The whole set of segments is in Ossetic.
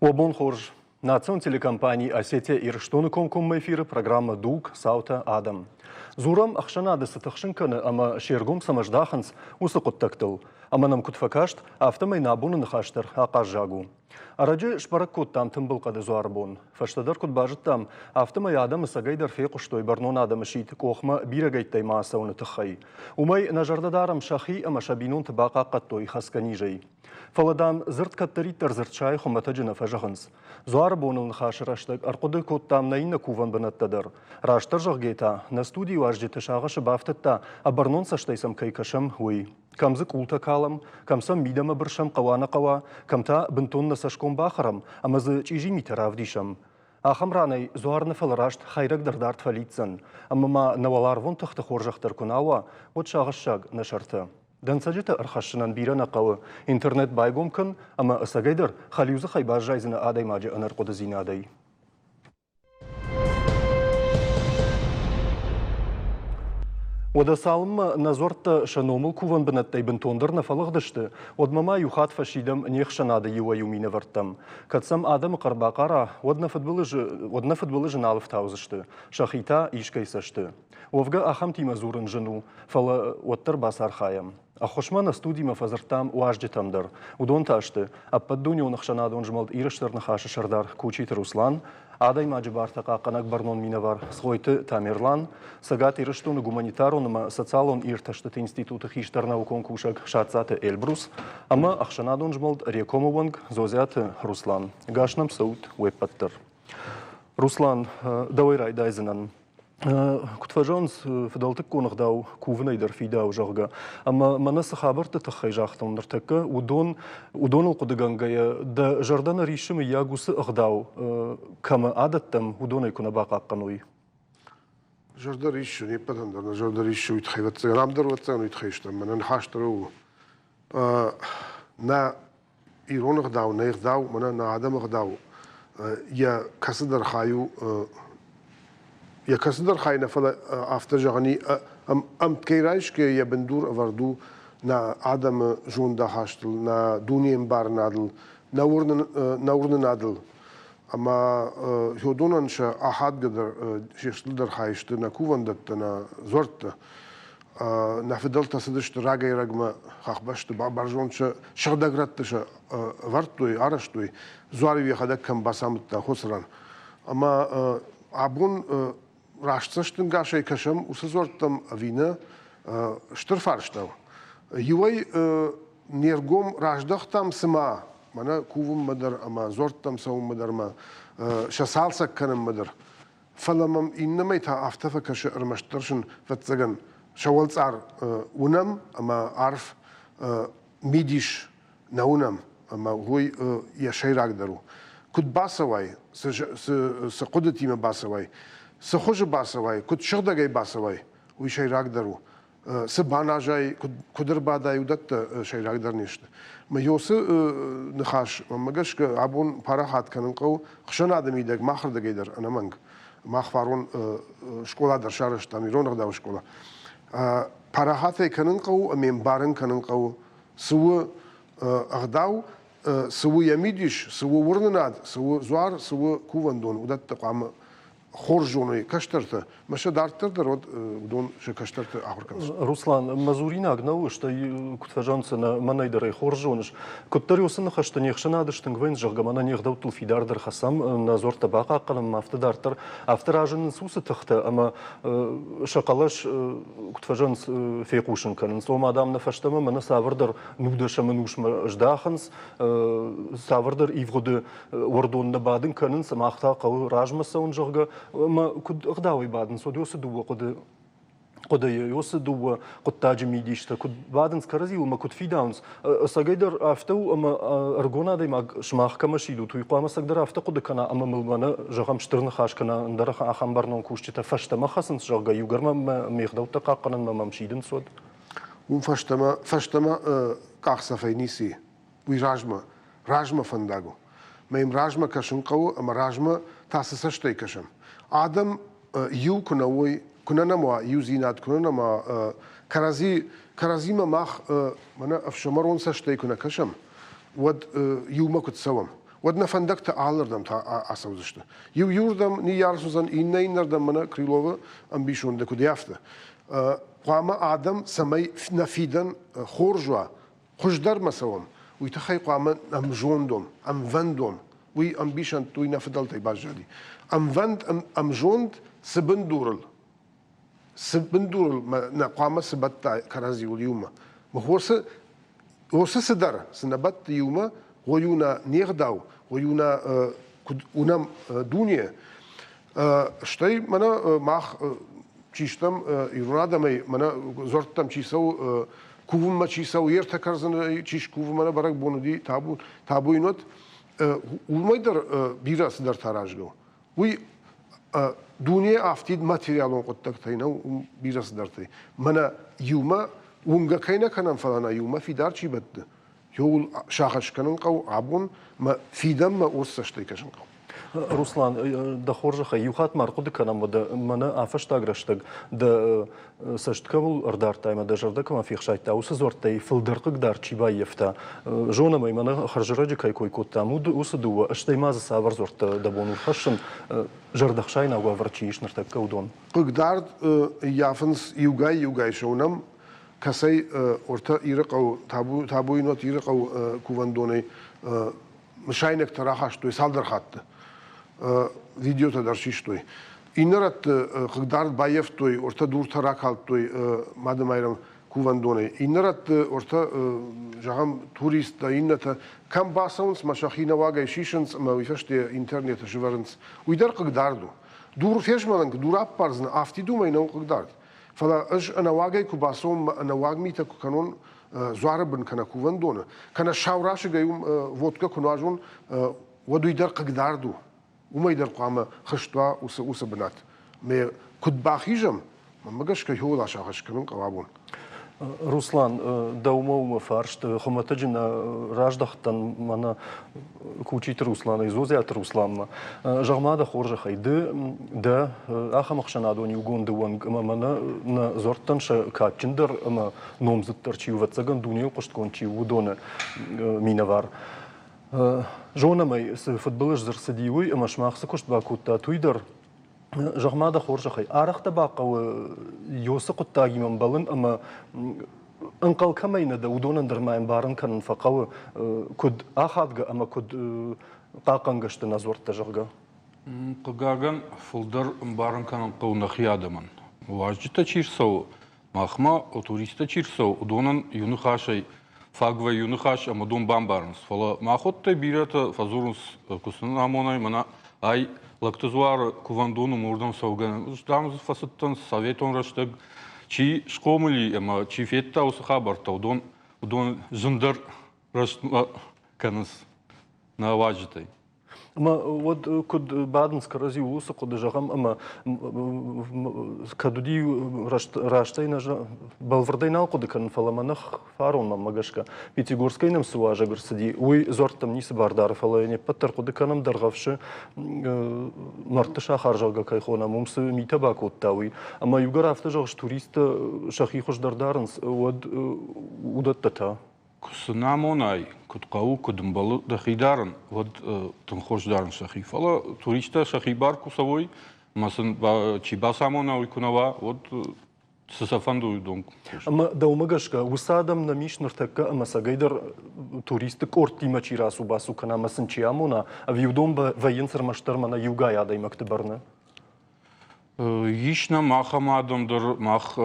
Уӕ бон хорз! Национ телекомпани «Осетия Ирыстоны» комкоммӕ эфиры программӕ «Дуг. Цаутӕ. Адӕм». Дзурӕм, ӕхсӕнады цы тыхсын кӕны ӕмӕ се ргом цӕмӕ здахынц, уыцы хъуыддӕгтыл. Ӕмӕ нӕм куыд фӕкаст, афтӕмӕй нӕ абоны ныхас дӕр ахъаззаг у. Ӕрӕджы сбӕрӕг кодтам тымбыл хъӕды дзуары бон. Фӕстӕдӕр куыд базыдтам, афтӕмӕй адӕмы цӕгӕйдӕр фехъуыстой бӕрнон адӕмы сидт къохмӕ бирӕгӕйттӕй ма ацӕуыны тыххӕй. Уымӕй нӕ зӕрдӕ дарӕм сӕхи ӕмӕ сӕ бинонты бахъахъхъӕдтой хӕцгӕ низӕй. Фӕлӕ, дам, дзырд кӕддӕриддӕр дзырдсайы хуымӕтӕджы нӕ фӕзӕгъынц. Дзуары боныл ныхасы рӕстӕг ӕрхъуыды кодтам нӕ иннӕ кувӕн бынӕттӕ дӕр. Растдӕр зӕгъгӕ та, нӕ студийы уазджыты сагъӕсы бафтыдта, ӕбӕрнон цӕстӕй сӕм кӕй кӕсӕм, уый. Кӕм дзы къултӕ калӕм, кӕм сӕм мидӕмӕ бырсӕм хъӕуа-нӕ хъӕуа, кӕм та бынтон нӕ цӕсгом бахӕрӕм ӕмӕ дзы чъизи митӕ равдисӕм. Ахӕм ранӕй дзуар нӕ фӕлӕ раст хӕйрӕг дӕр дард фӕлидздзӕн, ӕмӕ ма нӕ уӕларвон тыхты хорзӕх дӕр куы нал уа, уӕд сагъӕссаг нӕ сӕртӕ. Дӕнцӕджытӕ ӕрхӕссынӕн бирӕ нӕ хъӕуы. Интернет байгом кӕн ӕмӕ ӕцӕгӕйдӕр хӕлиудзыхӕй баззайдзынӕ адӕймаджы ӕнӕрхъуыдыдзинадӕй. Уӕдӕ цалынмӕ нӕ дзуӕрттӕ сӕ номыл кувӕн бынӕттӕй бынтондӕр нӕ фӕлыгъдысты, уӕдмӕ ма иу хатт фӕсидӕм не хсӕнады иуӕй-иу минӕвӕрттӕм. Кӕд сӕм адӕмы хъӕр бахъара, уӕд нӕ фыдбылызы, уӕд нӕ фыдбылызы нал ӕфтаудзысты, сӕхи та искӕй цӕсты. Уӕвгӕ ахӕмтимӕ дзурын зын у, фӕлӕ уӕддӕр бацархайӕм. Ӕххуысмӕ нӕ студимӕ фӕдзырдтам уазджытӕм дӕр. Уыдон та сты Ӕппӕтдунеон ӕхсӕнадон змӕлд Иры Стыр Ныхас-ы сӕрдар Кучиты Руслан, адӕймаджы бартӕ хъахъхъӕнӕг бӕрнон минӕвар Цгъойты Тамерлан, Цӕгат Ирыстоны гуманитарон ӕмӕ социалон иртӕстыты институты хистӕр наукон кусӕг Сатцаты Эльбрус ӕмӕ ӕхсӕнадон змӕлд Рекомы уӕнг Зозиаты Руслан. Гас нӕм цӕут уе ппӕт дӕр. Руслан, дӕуӕй райдайдзынӕн. Куыд фӕзӕгъынц, фыдӕлтыккон ӕгъдау кувынӕй дӕр фидауы, зӕгъгӕ. Ӕмӕ мӕнӕ цы хабӕртты тыххӕй загътон ныртӕккӕ, уыдон, уыдоныл хъуыдыгӕнгӕйӕ, дӕ зӕрдӕ нӕ риссы, мыййаг, уыцы ӕгъдау кӕмӕ адӕттӕм, уыдонӕй куы нӕ бахъахъхъӕной? Зӕрдӕ риссы, не ппӕтӕн дӕр нӕ зӕрдӕ риссы, уый тыххӕй, ӕвӕццӕгӕн, ам дӕр, ӕвӕццӕгӕн, уый тыххӕй стӕм, мӕнӕ ныхас дӕр у. Нӕ ирон ӕгъдау, нӕ ӕгъдау, мӕнӕ нӕ адӕмы ӕгъдау йӕ кӕцыдӕр хай у, йӕ кӕцыдӕр хай нӕ, фӕлӕ афтӕ зӕгъӕн и, ӕмткӕй райсгӕ йӕ бындур ӕвӕрд у нӕ адӕмы зондахастыл, нӕ дунеӕмбарынадыл, нӕ уырнынадыл. Ӕмӕ уыдонӕн сӕ ахадгӕдӕр, се стылдӕр хай сты нӕ кувӕндӕттӕ, нӕ дзуӕрттӕ. Нӕ фыдӕлтӕ цыдысты рагӕй-рӕгмӕ хӕхбӕсты, бӕрзонд сӕ сыгъдӕг рӕтты сӕ ӕвӕрдтой, арӕзтой, дзуар-иу йӕхӕдӕг кӕм бацамыдта, уыцы ран. Ӕмӕ абон раст цӕстӕнгасӕй кӕсӕм уыцы дзуӕрттӕм ӕви нӕ, стыр фарста у. Иуӕй не ргом раздӕхтам цыма, мӕнӕ кувынмӕ дӕр ӕмӕ дзуӕрттӕм цӕуынмӕ дӕр ӕмӕ сӕ цалцӕг кӕнынмӕ дӕр. Фӕлӕ мӕм иннӕмӕй та афтӕ фӕкӕсы, ӕрмӕстдӕр сын, ӕвӕццӕгӕн, сӕ уӕлцъар уынӕм ӕмӕ арф мидис нӕ уынӕм, ӕмӕ уый йӕ сӕйрагдӕр у. Куыд бацӕуай, цы хъуыдытимӕ бацӕуай, цы хуызы бацӕуай, куыд сыгъдӕгӕй бацӕуай, уый сӕйрагдӕр у. Цы баназай, куыд ӕрбадай, уыдӕттӕ сӕйрагдӕр не сты. Мӕ уыцы ныхас, мӕнмӕ гӕсгӕ, абон парахат кӕнын хъӕуы ӕхсӕнады мидӕг махырдыгӕй дӕр ӕнӕмӕнг. Мах фарон скъола дӕр сарӕзтам, ирон ӕгъдауы скъола. Парахатӕй кӕнын хъӕуы ӕмӕ ӕмбарын кӕнын хъӕуы, цы у ӕгъдау, цы у йӕ мидис, цы у уырнынад, цы у дзуар, цы у кувӕндон, уыдӕттӕ хъуамӕ хорз зоной кӕстӕртӕ, мӕ сӕ дарддӕр дӕр уӕд уыдон сӕ кӕстӕрты ахуыр кӕнынц. Руслан, мӕ дзуринаг нӕу, стӕй куыд фӕзӕгъынц, мӕнӕй дӕр ӕй хорз зоныс. Куыддӕр уыцы ныхӕстӕ не хсӕнады стынг вӕййынц, зӕгъгӕ, мӕнӕ не гъдӕуттыл фидардӕр хӕцӕм, нӕ дзуӕрттӕ бахъахъхъӕнӕм, афтӕ дарддӕр, афтӕ разынынц уыцы тыхтӕ ӕмӕ сӕ хъӕлӕс, куыд фӕзӕгъынц, фехъусын кӕнынц. Ома, дам, нӕ фӕстӕмӕ мӕнӕ цавӕрдӕр нудӕсӕм ӕнусмӕ здахынц, цавӕрдӕр ивгъуыды уӕрдон нӕ бадын кӕнынц, мах та хъӕуы размӕ цӕуын, зӕгъгӕ, ӕмӕ куыд ӕгъдауӕй бадынц, уӕд уыцы дыууӕ хъуыды хъуыдыйы, уыцы дыууӕ хъуыддаджы мидистӕ куыд бадынц кӕрӕдзиуыл ӕмӕ куыд фидауынц. Ӕцӕгӕйдӕр афтӕ у, ӕмӕ ӕрыгон адӕймаг сымах кӕмӕ сидут, уый хъуамӕ ӕцӕгдӕр афтӕ хъуыды кӕна, ӕмӕ мыл мӕнӕ, зӕгъӕм, стыр ныхас кӕна, ӕндӕр ахӕм бӕрнон кусджытӕ фӕстӕмӕ хӕцынц, зӕгъгӕ, иугӕр мӕ ме гъдӕуттӕ хъахъхъӕнынмӕ мӕм сидынц, уӕд. Уым фӕстӕмӕ, фӕстӕмӕ къахдзӕфӕй ницы и. Уый размӕ, размӕ фӕндаг у. Мӕ йӕм размӕ кӕсын хъӕуы ӕмӕ размӕ та цы цӕстӕй кӕсӕм? Адӕм иу куы нӕ уой, куы нӕ нӕм уа иудзинад, куы нӕ нӕм уа кӕрӕдзи, кӕрӕдзимӕ мах мӕнӕ ӕфсымӕрон цӕстӕй куы нӕ кӕсӕм, уӕд иумӕ куыд цӕуӕм? уӕд нӕ фӕндӕгтӕ алырдӕм та ацӕудзысты. Иу иуырдӕм ныййарц уыдзӕн, иннӕ иннӕрдӕм мӕнӕ Крыловы ӕмбисонды куыд афтӕ. Хъуамӕ адӕм, цӕмӕй нӕ фидӕн хорз уа, хуыздӕрмӕ цӕуӕм, уый тыххӕй хъуамӕ ӕмзондон, ӕмвӕндон, уый ӕмбисӕндты уый нӕ фыдӕлтӕй баззади. Ӕмвӕнд, ӕмзонд цы бындурыл, цы бындурыл нӕ хъуамӕ цы бӕтта кӕрӕдзиуыл иумӕ. Уыцы уыцы цыдӕр, цы нӕ бӕтты иумӕ, уый у нӕ не гъдау, уый у нӕ куыд уынӕм дуне. Стӕй мӕнӕ мах чи стӕм ирон адӕмӕй, мӕнӕ дзуӕрттӕм чи цӕуы, кувынмӕ чи цӕуы, йе ртӕ кӕрдзыны чи скувы, мӕнӕ бӕрӕгбон уыди табу, табуйнот, уымӕй дӕр бирӕ цыдӕртӕ аразгӕ у. Уый дуне афтид материалон хъуыддӕгтӕй нӕу, бирӕ цыдӕртӕй. Мӕнӕ иумӕ уынгӕ кӕй нӕ кӕнӕм, фӕлӕ нӕ иумӕ фидар чи бӕтты, иуыл сагъӕс кӕнын хъӕуы абон мӕ фидӕнмӕ урс цӕстӕй кӕсын хъӕуы. Руслан, дӕ хорзӕхӕй, иу хатт ма ӕрхъуыды кӕнӕм, уӕдӕ мӕнӕ а-фӕстаг рӕстӕг дӕ цӕст кӕуыл ӕрдардтай ӕмӕ дӕ зӕрдӕ кӕмӕн фехсайдта, уыцы дзуӕрттӕй фылдӕр хъыгдард чи баййӕфта, зонӕм ӕй, мӕнӕ хӕрзӕрӕджы кӕй кой кодтам, уыцы дыууӕ, стӕй ма дзы цавӕр дзуӕрттӕ дӕ бон у рхӕссын, зӕрдӕхсаинаг уавӕр чи ис ныртӕккӕ, уыдон? Хъыгдард ӕййафынц иугай-иугай сӕуынӕм, кӕцӕй Ортӕ Ирыхъӕу, Табуйнот Ирыхъӕу кувӕндонӕй мысайнӕгтӕ рахастой цалдӕр хатты, видеотӕ дӕр систой. Иннӕ рӕтты хъыгдард баййӕфтой, ортӕ дуртӕ ракалдтой Мадымайрӕм кувӕндонӕй. Иннӕ рӕтты ортӕ, зӕгъӕм, туристтӕ, иннӕтӕ кӕм бацӕуынц мӕ сӕхи нӕуӕгӕй сисынц ӕмӕ уый фӕсте интернеты сывӕрынц. Уый дӕр хъыгдард у. Дур фезмӕлӕн дур аппардзынӕ, афтид уымӕй нӕу хъыгдард. Фӕлӕ ӕз ӕнӕуагӕй куы бацӕуон мӕ ӕнӕуаг митӕ куы кӕнон дзуары бын кӕнӕ кувӕндоны, кӕнӕ сау расыгӕй уым водкӕ куы нуазон, уӕд уый дӕр хъыгдард у. Уымӕй дӕр хъуамӕ хызт уа уыцы, уыцы бынат. Мӕ куыд бахизӕм, мӕнмӕ гӕсгӕ иууыл асагъӕс кӕнын хъӕуы абон. Руслан, дӕумӕ уымӕ фарст хуымӕтӕджы нӕ раздӕхтӕн мӕнӕ Кучиты Русланӕй Зозиаты Русланмӕ. Зӕгъ-ма дӕ хорзӕхӕй, ды дӕ ахӕм ӕхсӕнадон иугонды уӕнг ӕмӕ мӕнӕ нӕ дзуӕрттӕн сӕ кадджындӕр ӕмӕ номдзыддӕр чи у, ӕвӕццӕгӕн, дунейыл хъуыстгонд чи у, уыдоны минӕвар. Зонӕм ӕй, цы фыдбылыз дзы рцыди, уый, ӕмӕ сымах цы куыст бакодтат, уый дӕр. Зӕгъ-ма дӕ хорзӕхӕй, арӕх дӕ бахъӕуы Йосы хъуыддагимӕ ӕмбӕлын ӕмӕ ӕнхъӕл кӕмӕй нӕ дӕ, уыдонӕн дӕр ма ӕмбарын кӕнын фӕхъӕуы, куыд ахадгӕ ӕмӕ куыд хъахъхъӕнгӕ сты нӕ дзуӕрттӕ, зӕгъгӕ? Хъыгагӕн, фылдӕр ӕмбарын кӕнын хъӕуы нӕхи адӕмӕн. Уазджытӕ чи рцӕуы, махмӕ туристтӕ чи рцӕуы, уыдонӕн иу ныхасӕй фаг вӕййы иу ныхас ӕмӕ уыдон бамбарынц. Фӕлӕ махуӕттӕй бирӕтӕ фӕдзурынц, куы сын амонай, мӕнӕ ай Лӕгты дзуары кувӕндон уым уырдӕм цӕугӕ. Дам дзы фӕцыдтӕн советон рӕстӕг чи схъомыл и ӕмӕ чи федта уыцы хабӕрттӕ, уыдон, уыдон зындӕр рӕстмӕ кӕнынц нӕ уазджытӕй. Ӕмӕ уӕд куыд бадынц кӕрӕдзиуыл уыцы хъуыды, зӕгъӕм, ӕмӕ кӕд уыди растӕй нӕ бӕлвырдӕй нал хъуыды кӕнын, фӕлӕ мӕ ных фарон мӕнмӕ гӕсгӕ Пятигорскӕй нӕм цы уазӕг ӕрцыди, уый дзуӕрттӕм ницы бар дары, фӕлӕ не ппӕт дӕр хъуыды кӕнӕм Дӕргъӕвсы мӕрдты сахар, зӕгъгӕ, кӕй хонӕм, уым цы митӕ бакодта, уый. Ӕмӕ иугӕр афтӕ зӕгъыс, туристтӕ сӕхи хуыздӕр дарынц, уӕд уыдӕттӕ та? Куы сын амонай, куыд хъӕуы, куыд ӕмбӕлы дӕхи дарын, уӕд тынг хорз дарынц сӕхи. Фӕлӕ туристтӕ сӕхи бар куы цӕуой, ӕмӕ сын чи бацамона, уый куы нӕ уа, уӕд цы сӕ фӕнды, уыдон. Ӕмӕ дӕумӕ гӕсгӕ, уыцы адӕм нӕм ис ныртӕккӕ ӕмӕ цӕгӕйдӕр туристты къордтимӕ чи рацу-бацу кӕна ӕмӕ сын чи амона, ӕви уыдон вӕййынц ӕрмӕстдӕр мӕнӕ иугай адӕймӕгты бӕрны? Ис нӕм ахӕм адӕм дӕр, мах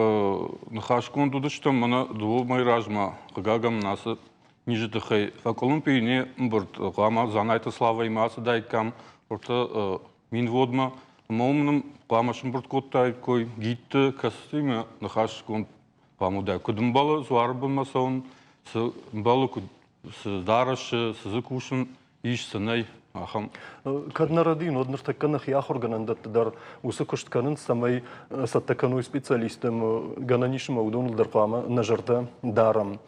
ныхасгонд уыдыстӕм мӕнӕ дыууӕ мӕйы размӕ, хъыгагӕн, ацы низы тыххӕй фӕкъуылымпы не мбырд хъуамӕ Дзанайты Славӕимӕ ацыдаиккам ӕртӕ Минводмӕ, ӕмӕ уым нын хъуамӕ сӕмбырд кодтаиккой гидты, кӕцытимӕ ныхасгонд хъуамӕ уыдаид. Куыд ӕмбӕлы дзуары бынмӕ цӕуын, цы ӕмбӕлы, куыд цы дарӕсы, цы дзы кусын ис, цы нӕй, ахӕм. Кӕд нӕ рӕдийын, уӕд ныртӕккӕ нӕхи ахуыргӕнӕндӕтты дӕр уыцы куыст кӕнынц, цӕмӕй цӕттӕ кӕной специалисттӕм, гӕнӕн ис ӕмӕ уыдоныл дӕр хъуамӕ нӕ зӕрдӕ дарӕм.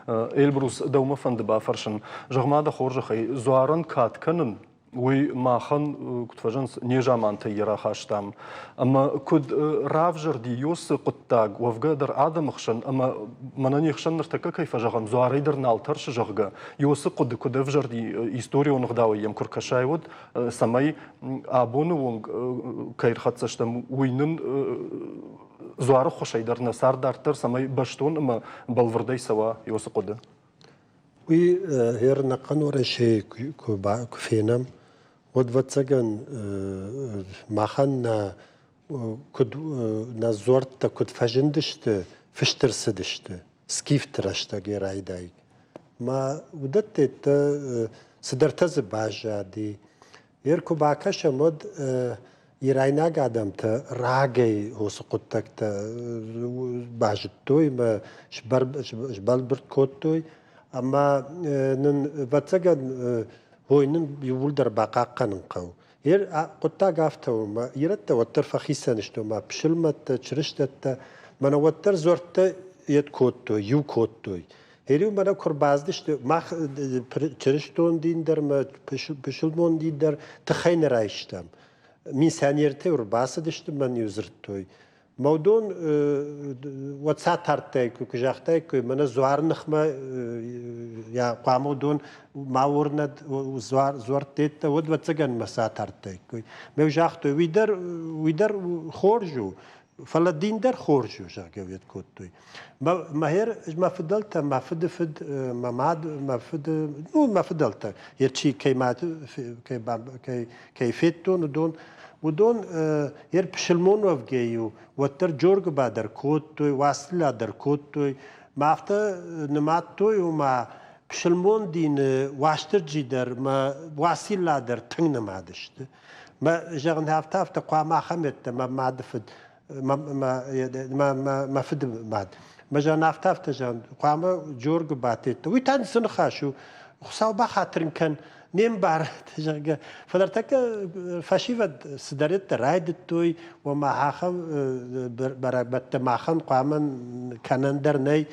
Эльбрус, дӕумӕ фӕнды бафӕрсын, зӕгъ-ма дӕ хорзӕхӕй, дзуарӕн кад кӕнын. Уый махӕн, куыд фӕзӕгъынц, незамантӕй йӕ рахастам. Ӕмӕ куыд равзӕрди Иосы хъуыддаг, уӕвгӕ дӕр адӕмы хсӕн, ӕмӕ мӕнӕ не хсӕн ныртӕккӕ кӕй фӕзӕгъӕм, дзуарӕй дӕр нал тӕрсы, зӕгъгӕ, Иосы хъуыды куыд ӕвзӕрди историон ӕгъдауӕй йӕм куы ркӕсай, уӕд, цӕмӕй абоны онг кӕй ӕрхӕццӕ стӕм, уый нын дзуары ххуысӕй дӕр нӕ цард дарддӕр цӕмӕй бӕстон ӕмӕ бӕлвырдӕй цӕуа Иосы хъуыды. Уый ӕрнӕхъӕн Уӕрӕсейы куы фенӕм, уӕд, ӕвӕццӕгӕн, махӕн нӕ куыд нӕ дзуӕрттӕ куыд фӕзындысты, фыст ӕрцыдысты скифты рӕстӕгӕй райдай. Ма уыдӕттӕ цыдӕртӕ дзы баззади. Ер куы бакӕсӕм, уӕд ирайнаг адӕмтӕ рагӕй уыцы хъуыддӕгтӕ базыдтой ӕмӕ сбӕлвырд кодтой. Ӕмӕ нын, ӕвӕццӕгӕн, ой нын иууылдӕр бахъахъхъӕнын хъӕуы. Ер хъуыддаг афтӕ у, ӕмӕ ирӕттӕ уӕддӕр фӕхицӕн сты, ома пысылмӕттӕ, чырыстӕттӕ, мӕнӕ уӕддӕр дзуӕрттӕ йед кодтой, иу кодтой. Ӕриу мӕнӕ куы ӕрбацыдысты, мах чырыстон дин дӕр ӕмӕ пысылмон дин дӕр тыхӕй нӕ райстам. Миссионертӕ ӕрбацыдысты, мӕн-иу дзырдтой. Мӕ уыдон уӕд сӕ тардтаиккой, куы загътаиккой, мӕнӕ дзуары ныхмӕ йӕ хъуамӕ уыдон ма уырнӕд дзуӕрттӕ, уӕд ӕвӕццӕгӕн мӕ сӕ тардтаиккой. Мӕ загътой, уый дӕр хорз у, Фӕлӕ дин дӕр хорз у, зӕгъгӕ, уӕд кодтой. Мӕ, мӕ фыдӕлтӕ, мӕ фыды фыд, мӕ мад, мӕ фыды, ну, мӕ фыдӕлтӕ, йӕ чи кӕй мад, кӕй, кӕй, кӕй федтон, уыдон, уыдон йе пысылмон уӕвгӕ-иу уӕддӕр Джоргуыба дӕр кодтой, Уацилла дӕр кодтой. Мӕ афтӕ нымадтой, ома пысылмон дины Уастырджи дӕр мӕ Уацилла дӕр тынг нымад сты. Мӕ зӕгъын афтӕ, афтӕ хъуамӕ ахӕм йедтӕ мӕ мады фыд, мӕ, мӕ, мӕ, мӕ фыды мад. Мӕ зӕгъын афтӕ, афтӕ зӕгъын, хъуамӕ Джоргы батедта. Уый та цы ныхас у? Хуыцау бахатыр кӕн, не мбары, зӕгъгӕ. Фӕлӕ ӕртӕккӕ фӕсивӕд цыдӕриддӕр райдыдтой, ома ахӕм бӕрӕгбӕттӕ махӕн хъуамӕ кӕнӕн дӕр нӕй,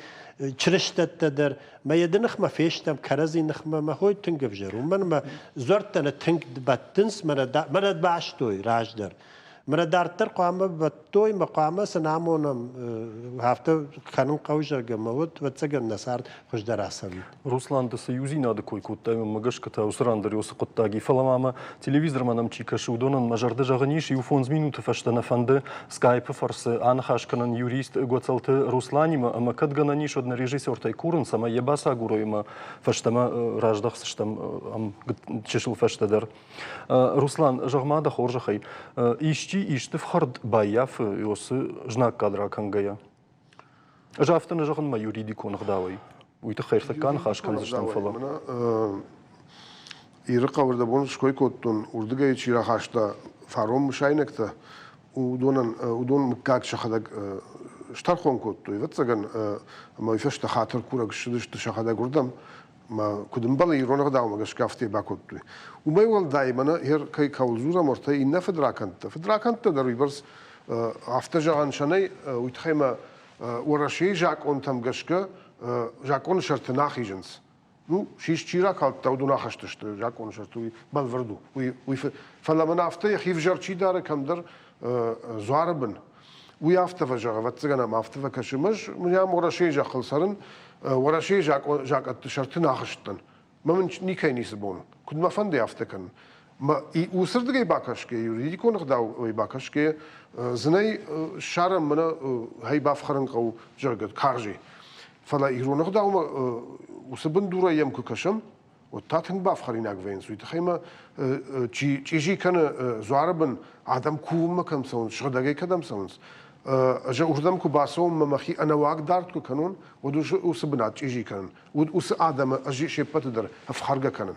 чырыстӕттӕ дӕр. Мӕ йӕ ныхмӕ фестӕм, кӕрӕдзи ныхмӕ мӕ хой тынг ӕвзӕр, уымӕн ӕмӕ дзуӕрттӕ нӕ тынг бӕттынц, мӕнӕ бастой раздӕр. Мӕнӕ дарддӕр хъуамӕ бӕттой, мӕ хъуамӕ сын амонӕм, афтӕ кӕнын хъӕуы, зӕгъгӕ, мӕ уӕд, ӕвӕццӕгӕн, нӕ цард хуыздӕр ацӕуид. Руслан, ды цы иудзинады кой кодтай, мӕнмӕ гӕсгӕ та уыцы ран дӕр уыцы хъуыддаг и. Фӕлӕ ма мӕ телевизормӕ нӕм чи кӕсы, уыдонӕн мӕ зӕрдӕ зӕгъын ис, иу фондз минуты фӕстӕ нӕ фӕнды скайпы фӕрцы аныхас кӕнын юрист Гуӕцӕлты Русланимӕ ӕмӕ кӕд гӕнӕн ис, уӕд нӕ режиссертӕй курын, цӕмӕй йӕ бацагурой ӕмӕ фӕстӕмӕ раздӕхдзыстӕм ам чысыл фӕстӕдӕр. Руслан, зӕгъ-ма дӕ хорзӕхӕй, исчи исты фхӕрд баййафы уыцы знаггад ракӕнгӕйӕ? Ӕз афтӕ нӕ зӕгъын мӕ юридикон ӕгъдауӕй. Уый тыххӕй ӕртӕккӕ аныхас кӕндзыстӕм, фӕлӕ. Ирыхъӕуы рдӕбон ской кодтон, уырдыгӕй чи рахаста фарон мысайнӕгтӕ, уыдонӕн уыдон мыггаг сӕхӕдӕг стӕрхон кодтой, ӕвӕццӕгӕн, ӕмӕ уый фӕстӕ хатыр курӕг ссыдысты сӕхӕдӕг уырдӕм, ӕмӕ куыд ӕмбӕлы ирон ӕгъдаумӕ гӕсгӕ афтӕ бакодтой. Уымӕй уӕлдай мӕнӕ кӕй кӕуыл дзурӕм, уӕртӕ иннӕ фыдракӕндтӕ. Фыдракӕндтӕ дӕр уыйбӕрц афтӕ зӕгъӕн сӕ нӕй, уый тыххӕй ма Уӕрӕсейы закъонтӕм гӕсгӕ закъоны сӕрты нӕ ахизынц. Ну, сис чи ракалдта, уыдон ахызтысты закъоны сӕрты, уый бӕлвырд у. Уый, уый, фӕлӕ мын афтӕ йӕхи взӕр чи дары кӕмдӕр дзуары бын, уый афтӕ фӕзӕгъы, ӕвӕццӕгӕн ӕм афтӕ фӕкӕсы. Ӕз мын Уӕрӕсейы зӕххыл цӕрын, Уӕрӕсейы закъӕтты сӕрты нӕ ахызтӕн. Мӕ мын никӕй ницы бон. Куыд мӕ фӕнды, афтӕ кӕнын. Мӕ уыцырдыгӕй бакӕсгӕ, юридикон ӕгъдауӕй бакӕсгӕ, зынӕй ссарӕм мӕнӕ хӕй бафхӕрын хъӕуы, зӕгъгӕ, карзӕй. Фӕлӕ ирон ӕгъдаумӕ уыцы бындурӕй йӕм куы кӕсӕм, уӕд та тынг бафхӕринаг вӕййынц. Уый тыххӕй ма чи чъизи кӕны дзуары бын, адӕм кувынмӕ кӕм цӕуынц, сыгъдӕгӕй кӕдӕм цӕуынц, ӕз уырдӕм куы бацӕуон мӕ мӕхи ӕнӕуаг дард куы кӕнон, уӕд уыцы бынат чъизи кӕнын. Уӕд уыцы адӕмы ӕз се ппӕты дӕр ӕфхӕргӕ кӕнын.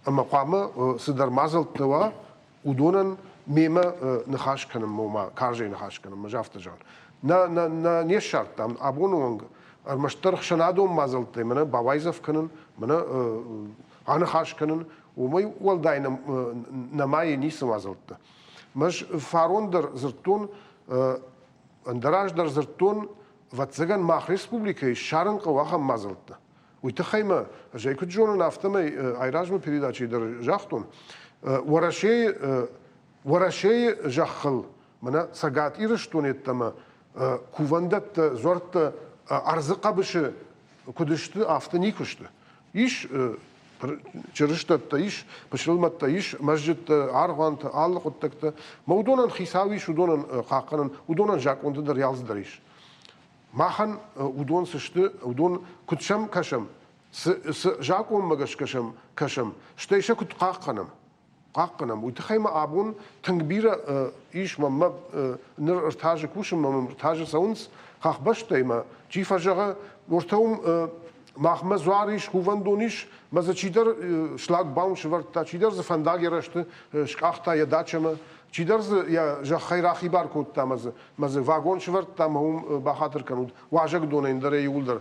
Ӕмӕ хъуамӕ цыдӕр мадзӕлттӕ уа, уыдонӕн мемӕ ныхас кӕнынмӕ, ома карзӕй ныхас кӕнынмӕ, ӕз афтӕ зӕгъын. Нӕ, нӕ, нӕ не ссардтам абоны онг ӕрмӕстдӕр ӕхсӕнадон мадзӕлттӕй мӕнӕ бауайдзӕф кӕнын, мӕнӕ аныхас кӕнын, уымӕй уӕлдай нӕма и ницы мадзӕлттӕ. Мӕз фарон дӕр дзырдтон, ӕндӕраз дӕр дзырдтон, ӕвӕццӕгӕн мах республикӕйы ссарын хъӕуы ахӕм мадзӕлттӕ. Уый тыххӕй мӕ, ӕз ӕй куыд зонын, афтӕмӕй айразмӕ передачӕйы дӕр загътон. Уӕрӕсейы Уӕрӕсейы зӕххыл мӕнӕ Цӕгат Ирыстон йеддӕмӕ кувӕндӕттӕ, дзуӕрттӕ ӕрдзы хъӕбысы куыд сты, афтӕ никуы сты. Ис чырыстӕттӕ, ис пысылмӕттӕ, ис мӕзджыттӕ, аргъуантӕ, алы хъуыддӕгтӕ. Мӕ уыдонӕн хицау ис, уыдонӕн хъахъхъӕнӕн, уыдонӕн закъонты дӕр ялдзыдӕр ис. Махӕн уыдон цы сты, уыдон куыд сӕм кӕсӕм, цы, цы закъонмӕ гӕсгӕ сӕм кӕсӕм, стӕй сӕ куыд хъахъхъӕнӕм, хъахъхъӕнӕм. Уый тыххӕй ма абон тынг бирӕ ис мӕнмӕ ныр ӕртӕ кусын, мӕм ӕртӕ цӕуынц хӕхбӕстӕй мӕ чи фӕзӕгъы, уыртӕ уым махмӕ дзуар ис, кувӕндон ис, мӕ дзы чидӕр шлагбаум сӕвӕрдта, чидӕр дзы фӕндаг йӕ рӕзты скъахта йӕ дачӕмӕ, чидӕр дзы йӕ зӕххӕй рахибар кодта мӕ дзы, мӕ дзы вагон сӕвӕрдта мӕ уым бахатыр кӕнут, уазӕгдонӕй ӕндӕр иууылдӕр.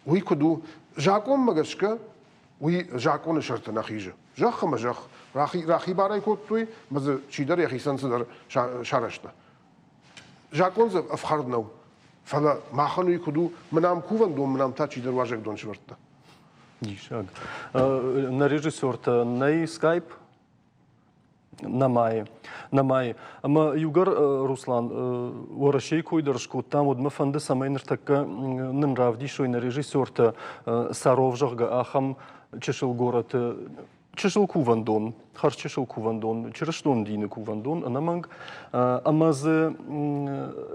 Уый куыд у? Закъонмӕ гӕсгӕ уый закъоны сӕрты нӕ хизы. Зӕхх ӕмӕ зӕхх рахибарӕй кодтой, ӕмӕ дзы чидӕр йӕхицӕн цыдӕр сарӕзта. Закъон дзы ӕфхӕрд нӕу, фӕлӕ махӕн уый куыд у, мын ам кувӕндон, мын ам та чидӕр уазӕгдон сӕвӕрдта. Диссаг. Нӕ режиссертӕ нӕй скайп? Нӕмайы. Нӕмайы. Ӕмӕ иугӕр, Руслан, Уӕрӕсейы кой дӕр скодтам, уӕд мӕ фӕнды, цӕмӕй ныртӕккӕ нын равдисой нӕ режиссертӕ Саров, зӕгъгӕ, ахӕм чысыл горӕты чысыл кувӕндон, хӕрз чысыл кувӕндон, чырыстон дины кувӕндон, ӕнӕмӕнг. Ӕмӕ дзы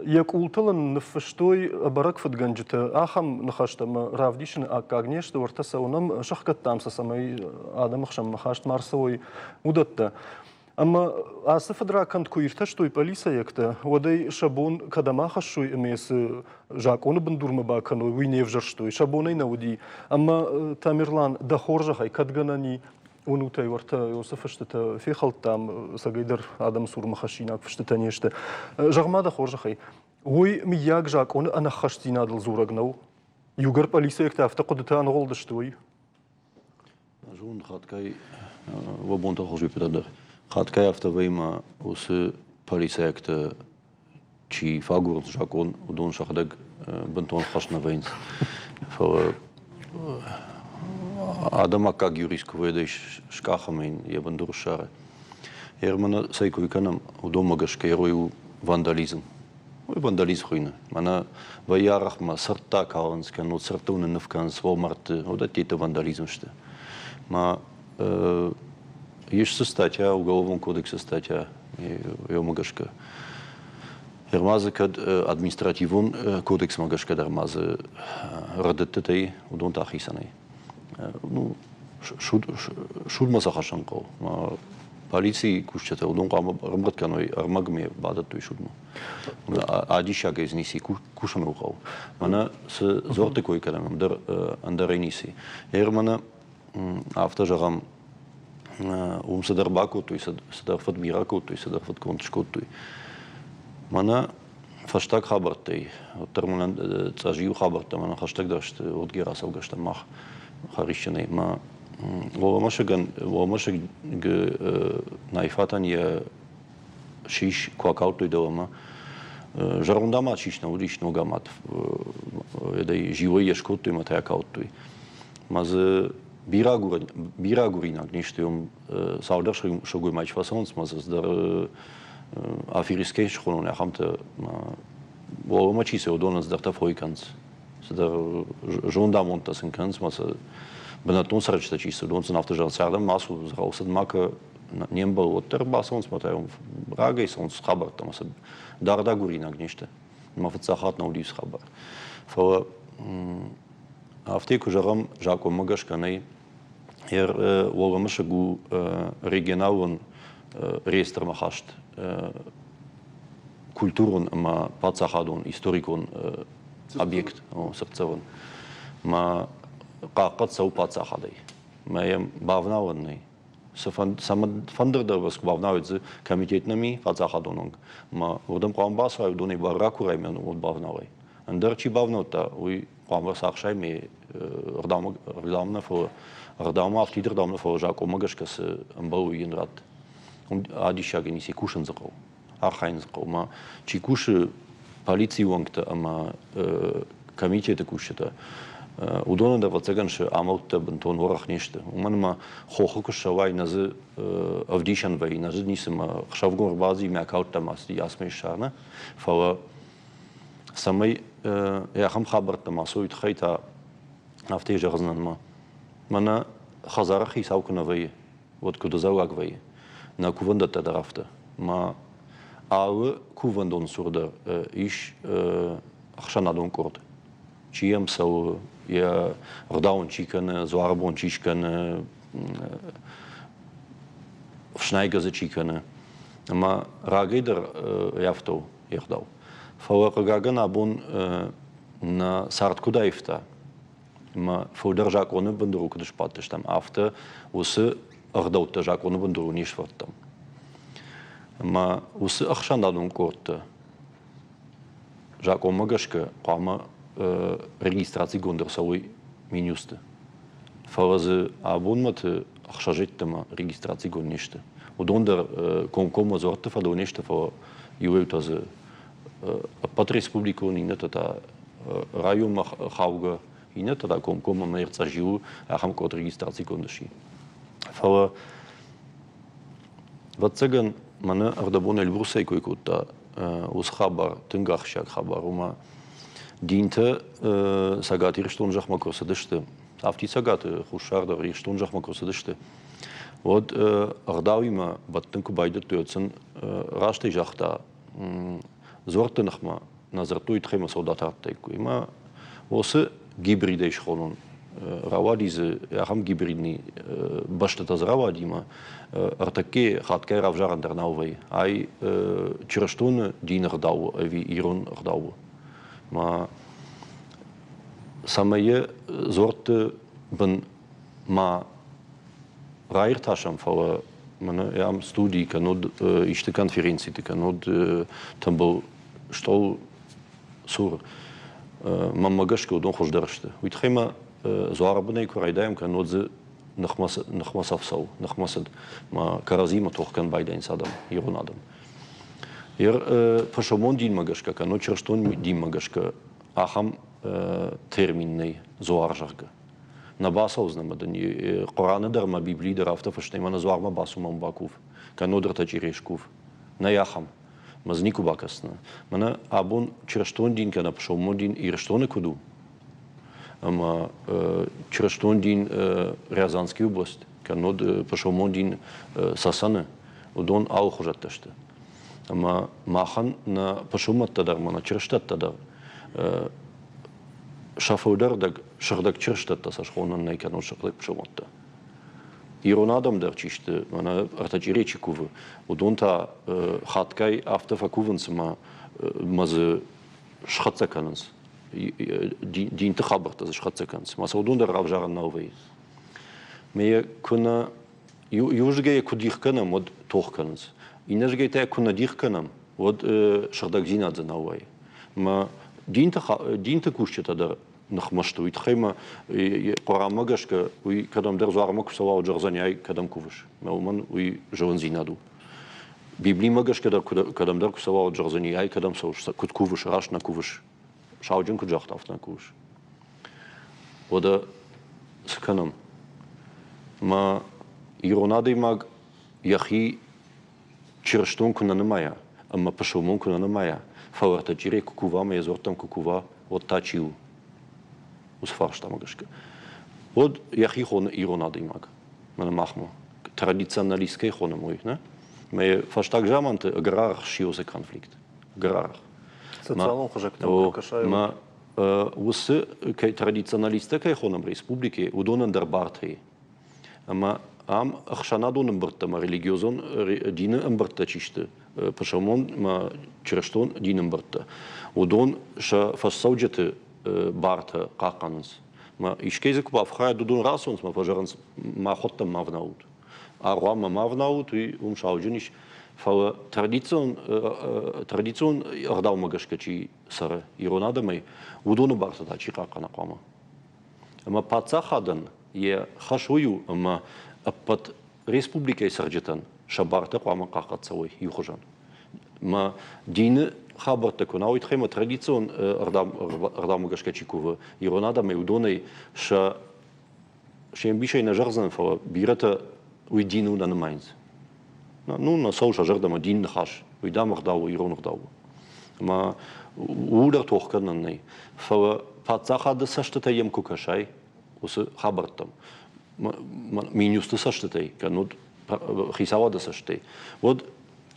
йӕ къултыл ын ныффыстой ӕбӕрӕг фыдгӕнджытӕ ахӕм ныхӕстӕ ӕмӕ равдисыны аккаг не сты, уӕртӕ сӕ уынӕм, сӕхгӕдтам сӕ, цӕмӕй адӕмы хсӕнмӕ хаст ма рцӕуой, уыдӕттӕ. Ӕмӕ ацы фыдракӕнд куы иртӕстой пъӕлицӕйӕгтӕ, уӕд ӕй сӕ бон кӕдӕм ахӕссой ӕмӕ цы закъоны бындурмӕ бакӕной, уый не взӕрстой, сӕ бон ӕй нӕ уыди. Ӕмӕ Тамерлан, дӕ хорзӕхӕй, кӕд гӕнӕн и, уынут ӕй, уӕртӕ уыцы фыстытӕ фехӕлдтам, цӕгӕйдӕр адӕмы цурмӕ хӕссинаг фыстытӕ не сты. Зӕгъ-ма дӕ хорзӕхӕй, уый, мыййаг, закъоны ӕнӕххӕстдзинадыл дзурӕг нӕу? Иугӕр пъӕлицӕйӕгтӕ афтӕ хъуыдытӕ аныгъуылдысты, уый? Зон, хатгай уӕ бонтӕ хорз дӕр. Хатгай афтӕ вӕййы ӕмӕ уыцы полицӕйӕгтӕ чи фӕагурынц закъон, уыдон сӕхӕдӕг бынтон хӕст нӕ вӕййынц. Фӕлӕ адӕм аккаг юрист куы вӕййы, скъах ӕмӕ йын йӕ бындур ссары. Ерманы цӕй кой кӕнӕм, уыдонмӕ гӕсгӕ уый у вандализм. Уый вандализм хуыйны. Мӕнӕ вӕййы арӕхмӕ сырдтӕ калынц, кӕннод сырдтыл нынныв кӕнынц уӕлмӕрдты, уыдӕттӕ вандализм сты. Ма ис цы статья, уголовон кодексы статья, йомӕ гӕсгӕ. Ӕрма дзы кӕд административон кодексмӕ гӕсгӕ дӕр ма дзы рӕдыдтытӕ и, уыдон та хицӕнӕй. Ну, судмӕ сӕ хӕссын хъӕуы. Полицийы кусджытӕ уыдон хъуамӕ ӕрӕмбырд кӕной ӕрмӕгмӕ бадӕттой судмӕ. Адиссагӕй дзы ницы кусын хъӕуы. Мӕнӕ цы дзуӕртты кой кӕнӕм, ӕндӕр ӕндӕрӕй ницы. Ер мӕнӕ афтӕ зӕгъӕм, уым цыдӕр бакодтой, цыдӕр фыдми ракодтой, цыдӕр фыдконд скодтой. Мӕнӕ фӕстаг хабӕрттӕй, уӕддӕр мӕнӕн цъӕзиу хабӕрттӕ мӕнӕн хӕстӕгдӕр сты, уырдгӕй рацӕугӕ стӕм мах Хӕрисджынӕй. Мӕ Уӕлӕмӕсыгӕн, Уӕлӕмӕсыгы Найфатӕн йӕ сис куы акалдтой дӕлӕмӕ, зӕронд амад сис нӕ уыдис, ног амад. Эдӕй зиуӕй йӕ скодтой ӕмӕ та йӕ акалдтой. Мӕ дзы бирӕ агуринаг не сты, уым цалдӕр сылгоймаджы фӕцӕуынц, мӕ дзы цыдӕр аферисткӕй схонон, ахӕмтӕ уӕлӕмӕ чи цӕуы, уыдонӕн цыдӕртӕ фой кӕнынц. Цыдӕр зондамондтӕ сын кӕнынц, мӕ сӕ бынӕттон цӕрджытӕ чи цы, уыдон сын афтӕ зӕгъынц, ардӕм ма ацу, дзӕгъӕл ма кӕ, не мбӕлы, уӕддӕр бацӕуынц мӕ та рагӕй цӕуынц хабӕрттӕ ӕмӕ сӕ дард агуринаг не сты. Мӕ фыццаг хатт нӕ уыдис хабар. Фӕлӕ афтӕ куы зӕгъӕм, закъонмӕ гӕсгӕ нӕй, Уӕлӕмӕсыг у регионалон реестрмӕ хаст культурон ӕмӕ паддзахадон историкон объект, цыртдзӕвӕн. Мӕ хъахъхъӕд цӕуы паддзахадӕй. Мӕ йӕм бавналӕн нӕй. Цӕмӕн дӕр куы бавналид дзы комитет нӕм и паддзахадон онг. Мӕ уырдӕм хъуамӕ бацӕуай, уыдонӕй бар ракурай мӕ уӕд бавналай. Ӕндӕр чи бавнӕлдта, уый хъуамӕ цахсай ме ӕгъдаумӕ нӕ, фӕлӕ ӕгъдаумӕ афтид ӕгъдаумӕ, фӕлӕ закъонмӕ гӕсгӕ цы ӕмбӕлы, уый йын ратт. Уым адиссагӕй ницы кусын дзы хъӕуы, архайын дзы хъӕуы. Ма чи кусы полицийы уӕнгтӕ ӕмӕ комитеты кусджытӕ, Уыдонӕн дӕр, ӕвӕццӕгӕн, сӕ амӕлттӕ бынтон уӕрӕх не сты. Уымӕн ӕмӕ хохы куы ссӕуай, нӕ дзы ӕвдисӕн вӕййы, нӕ дзы ницы мӕ хсӕвгон ӕрбадзи мӕ акалдта ма цыди ацмӕ ссарна. Фӕлӕ цӕмӕй ахӕм хабӕрттӕ ма цӕуой, тыххӕй та афтӕ зӕгъдзынӕн ма. Мӕнӕ хӕдзары хицау куы нӕ вӕййы, уӕд куыд ӕдзӕллаг вӕййы. Нӕ кувӕндӕттӕ дӕр афтӕ. Ма алы кувӕндоны цур дӕр ис ӕхсӕнадон къорд. Чи йӕм цӕуы, йӕ ӕгъдау ын чи кӕны, дзуары бон чи скӕны, ӕфснайгӕ дзы чи кӕны. Ӕмӕ рагӕй дӕр афтӕ у йе гъдау. Фӕлӕ, хъыгагӕн, абон нӕ цард куыд аивта, ӕмӕ фылдӕр закъоны бындурыл куыд сбадтыстӕм, афтӕ уыцы ӕгъдӕуттӕ закъоны бындурыл не сфӕрдтам. Ӕмӕ уыцы ӕхсӕнадон къордтӕ закъонмӕ гӕсгӕ хъуамӕ регистрацигонд ӕрцӕуой Минюсты. Фӕлӕ дзы абонмӕты ӕхсӕзӕдтӕмӕ регистрацигонд не сты. Уыдон дӕр комкоммӕ дзуӕртты фӕдыл не сты, фӕлӕ иуӕй-иутӕ дзы ӕппӕт республикон, иннӕтӕ та районмӕ хаугӕ, иннӕтӕ та комкоммӕ мӕ ӕрцӕзиуы ахӕм къорд регистрацигонд сси. Фӕлӕ, ӕвӕццӕгӕн, мӕнӕ ӕрдӕбон Эльбрусӕй кой кодта, уыцы хабар тынг ахсджиаг хабар, уымӕ динтӕ Цӕгат Ирыстоны зӕхмӕ куы рцыдысты, афтид Цӕгаты Хуссар дӕр Ирыстоны зӕхмӕ куы рцыдысты, уӕд ӕгъдауимӕ бӕттын куы байдыдтой, уӕд сын растӕй загъта, дзуӕртты ныхмӕ нӕ дзырдтой, тыххӕй мӕ солдат ардтаиккой. Ӕмӕ уыцы гибридӕй схонон рауади дзы ахӕм гибридный бӕстӕтӕ дзы рауади ӕмӕ ӕртӕккӕ хатгай равзарӕн дӕр нал вӕййы. Ай чырыстоны дины ӕгъдау ӕви ирон ӕгъдау у. Ма цӕмӕй дзуӕртты бын ма раиртасӕм, фӕлӕ мӕнӕ ам студийы кӕннод исты конференциты, кӕннод тымбыл стъол цур мӕнмӕ гӕсгӕ уыдон хуыздӕр сты. Уый тыххӕй ма дзуары бынӕй куы райдайӕм, кӕннод дзы ныхмӕ ныхмӕ цӕф цӕуы, ныхмӕ цыд ма кӕрӕдзимӕ тох кӕнын байдайынц адӕм, ирон адӕм. Ер пысылмон динмӕ гӕсгӕ, кӕннод чырыстон динмӕ гӕсгӕ ахӕм термин нӕй дзуар, зӕгъгӕ. Нӕ бацӕудзынӕ ӕмӕ дын Хъуыраны дӕр ӕмӕ Библийы дӕр афтӕ фыст нӕй, мӕнӕ дзуармӕ бацу мӕм бакув, кӕннод ӕртӕ скув. Нӕй ахӕм. Мӕ дзы никуы бакӕсдзынӕ. Мӕнӕ абон чырыстон дин кӕнӕ пысылмон дин Ирыстоны куыд у, ӕмӕ чырыстон дин Рязанский область, кӕннод пысылмон дин Цӕцӕны, уыдон алыхуызӕттӕ сты. Ӕмӕ махӕн нӕ пысылмӕттӕ дӕр ӕмӕ нӕ чырыстӕттӕ дӕр сӕ фылдӕр сыгъдӕг чырыстӕттӕ сӕ схонӕн нӕй кӕнон сыгъдӕг пысылмӕттӕ. Ирон адӕм дӕр чи сты, мӕнӕ ӕртӕчъире чи кувы, уыдон та хатгай афтӕ фӕкувынц ӕмӕ мӕ дзы схӕццӕ кӕнынц. Динты хабӕрттӕ дзы схӕццӕ кӕнынц. Мӕ сӕ уыдон дӕр равзарын нал вӕййы. Мӕ йӕ куы нӕ иуырдыгӕй йӕ куы дих кӕнӕм, уӕд тох кӕнынц. Иннӕрдыгӕй та йӕ куы нӕ дих кӕнӕм, уӕд сыгъдӕгдзинад дзы нал вӕййы. Мӕ динты, динты кусджытӕ дӕр ныхмӕ сты, уый тыххӕй мӕ Хъуыранмӕ гӕсгӕ уый кӕдӕмдӕр дзуармӕ куы цӕуа, уӕд зӕгъдзӕни, ай кӕдӕм кувыс? Мӕ уымӕн уый зылындзинад у. Библимӕ гӕсгӕ дӕр кӕдӕмдӕр куы цӕуа, уӕд зӕгъдзӕни, ай кӕдӕм цӕуыс, куыд кувыс, раст нӕ кувыс. Сауджын куыд загъта, афтӕ нӕ кувыс. Уӕдӕ цы кӕнӕм? Мӕ ирон адӕймаг йӕхи чырыстон куы нӕ нымайа ӕмӕ пысылмон куы нӕ нымайа, фӕлӕ ӕртӕчъире куы кува ӕмӕ йӕ дзуӕрттӕм куы кува, уӕд та чи у? Уыцы фарстамӕ гӕсгӕ. Уӕд йӕхи хоны ирон адӕймаг. Мӕнӕ махмӕ традиционалист кӕй хонӕм, уый, нӕ? Мӕ фӕстаг заманты ӕгӕр арӕх сси уыцы конфликт. Ӕгӕр арӕх. Социалон хызӕгтӕм куы кӕсай, мӕ уыцы кӕй традиционалисттӕ кӕй хонӕм республикӕйы, уыдонӕн дӕр бартӕ и. Ӕмӕ ам ӕхсӕнадон ӕмбырдтӕ ӕмӕ религиозон дины ӕмбырдтӕ чи сты, пысылмон ӕмӕ чырыстон дины ӕмбырдтӕ, уыдон сӕ фӕсцӕуджыты бартӕ хъахъхъӕнынц. Мӕ искӕй дзы куы бафхӕрӕд, уыдон рацӕуынц ӕмӕ фӕзӕгъынц, махуӕттӕм ма вналут. Аргъуанмӕ ма вналут, уый уым сауджын ис. Фӕлӕ традицион, традицион ӕгъдаумӕ гӕсгӕ чи цӕры ирон адӕмӕй, уыдоны бартӕ та чи хъахъхъӕна хъуамӕ? Ӕмӕ паддзахадӕн йӕ хӕс уый у, ӕмӕ ӕппӕт республикӕйы цӕрджытӕн сӕ бартӕ хъуамӕ хъахъхъӕд цӕуой иухуызӕн. Мӕ дины хабӕрттӕ куы нӕ, уый тыххӕй ма традицион ӕгъдаумӕ гӕсгӕ чи кувы, ирон адӕмӕй уыдонӕй сӕ се мбисӕй нӕ зӕгъдзӕн, фӕлӕ бирӕтӕ уый диныл нӕ нымайынц. Ну, нӕ цӕуы сӕ зӕрдӕмӕ дин ныхас, уый дам ӕгъдау у, ирон ӕгъдау у. Ӕмӕ ууыл дӕр тох кӕнӕн нӕй. Фӕлӕ паддзахады цӕстытӕй йӕм куы кӕсай, уыцы хабӕрттӕм, минюсты цӕстытӕй, кӕннод хицауады цӕстӕй, уӕд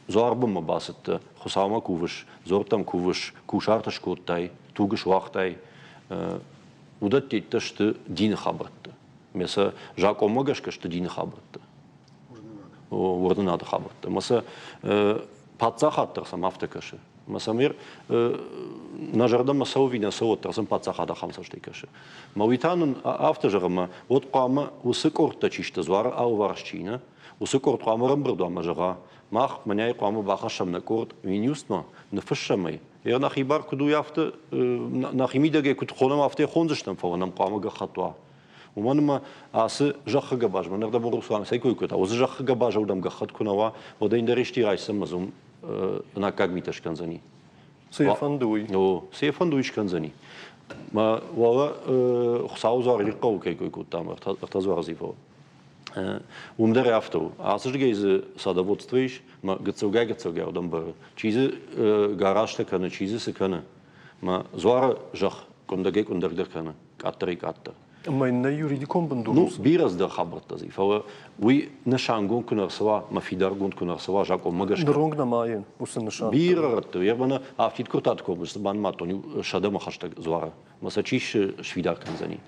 дзуарбынмӕ бацыдтӕ, Хуыцаумӕ кувыс, дзуӕрттӕм кувыс, кусарт скодтай, туг суагътай, уыдӕттӕ сты дины хабӕрттӕ. Ме сӕ закъонмӕ гӕсгӕ сты дины хабӕрттӕ. Уырнынады хабӕрттӕ. Ӕмӕ сӕ паддзахад дӕр сӕм афтӕ кӕсы. Ӕмӕ сӕм нӕ зӕрдӕмӕ цӕуы ӕви нӕ цӕуы, уӕддӕр сын паддзахад ахӕм цӕстӕй кӕсы. Мӕ уый та нын афтӕ зӕгъы, ӕмӕ уӕд хъуамӕ уыцы къордтӕ чи сты, дзуары алыварс чи нӕ, уыцы къорд хъуамӕ ӕрӕмбырд уа ӕмӕ зӕгъа, мах мӕнӕй хъуамӕ бахӕссӕм нӕ къорд Минюстмӕ, ныффыссӕм ӕй, Йӕ нӕхи бар куыд у, афтӕ нӕхи мидӕгӕй куыд хонӕм, афтӕ хондзыстӕм, фӕлӕ нӕм хъуамӕ гӕххӕтт уа. Уымӕн ӕмӕ ацы зӕххы гӕбаз, мӕнӕ дӕ Руслан цӕй кой кодта, уыцы зӕххы гӕбазы уыдӕм гӕххӕтт куы нӕ уа, уӕд ӕндӕр исти райсдзӕн ӕмӕ дзы уым ӕнаккаг митӕ скӕндзӕни. Цы йӕ фӕнды, уый? О, цы йӕ фӕнды, уый скӕндзӕни. Мӕ уӕлӕ Хуыцауы дзуар хъӕуы кӕй кой кодтам, ӕртӕ дзуары дзы фӕлӕ. Уым дӕр афтӕ у. Ацырдыгӕй дзы садоводство ис, мӕ гыццылгай-гыццылгай уыдон бӕры. Чи дзы гаражтӕ кӕны, чи дзы цы кӕны. Мӕ дзуары зӕхх къуындӕгӕй-къуындӕгдӕр кӕны, къаддӕрӕй-къаддӕр. Ӕмӕ йын нӕ юридикон бындур Ну, бирӕ цыдӕр хабӕрттӕ дзы, фӕлӕ уый нысангонд куы нӕ рцӕуа, мӕ фидаргонд куы нӕ рцӕуа закъонмӕ гӕсгӕ. Ныронг нӕма и уыцы нысан. Бирӕ рӕтты. Йе мӕнӕ афтид куыртаты комы банымадтон иу сӕдӕмӕ хӕстӕг дзуары. Мӕ сӕ чи сфидар кӕндзӕни?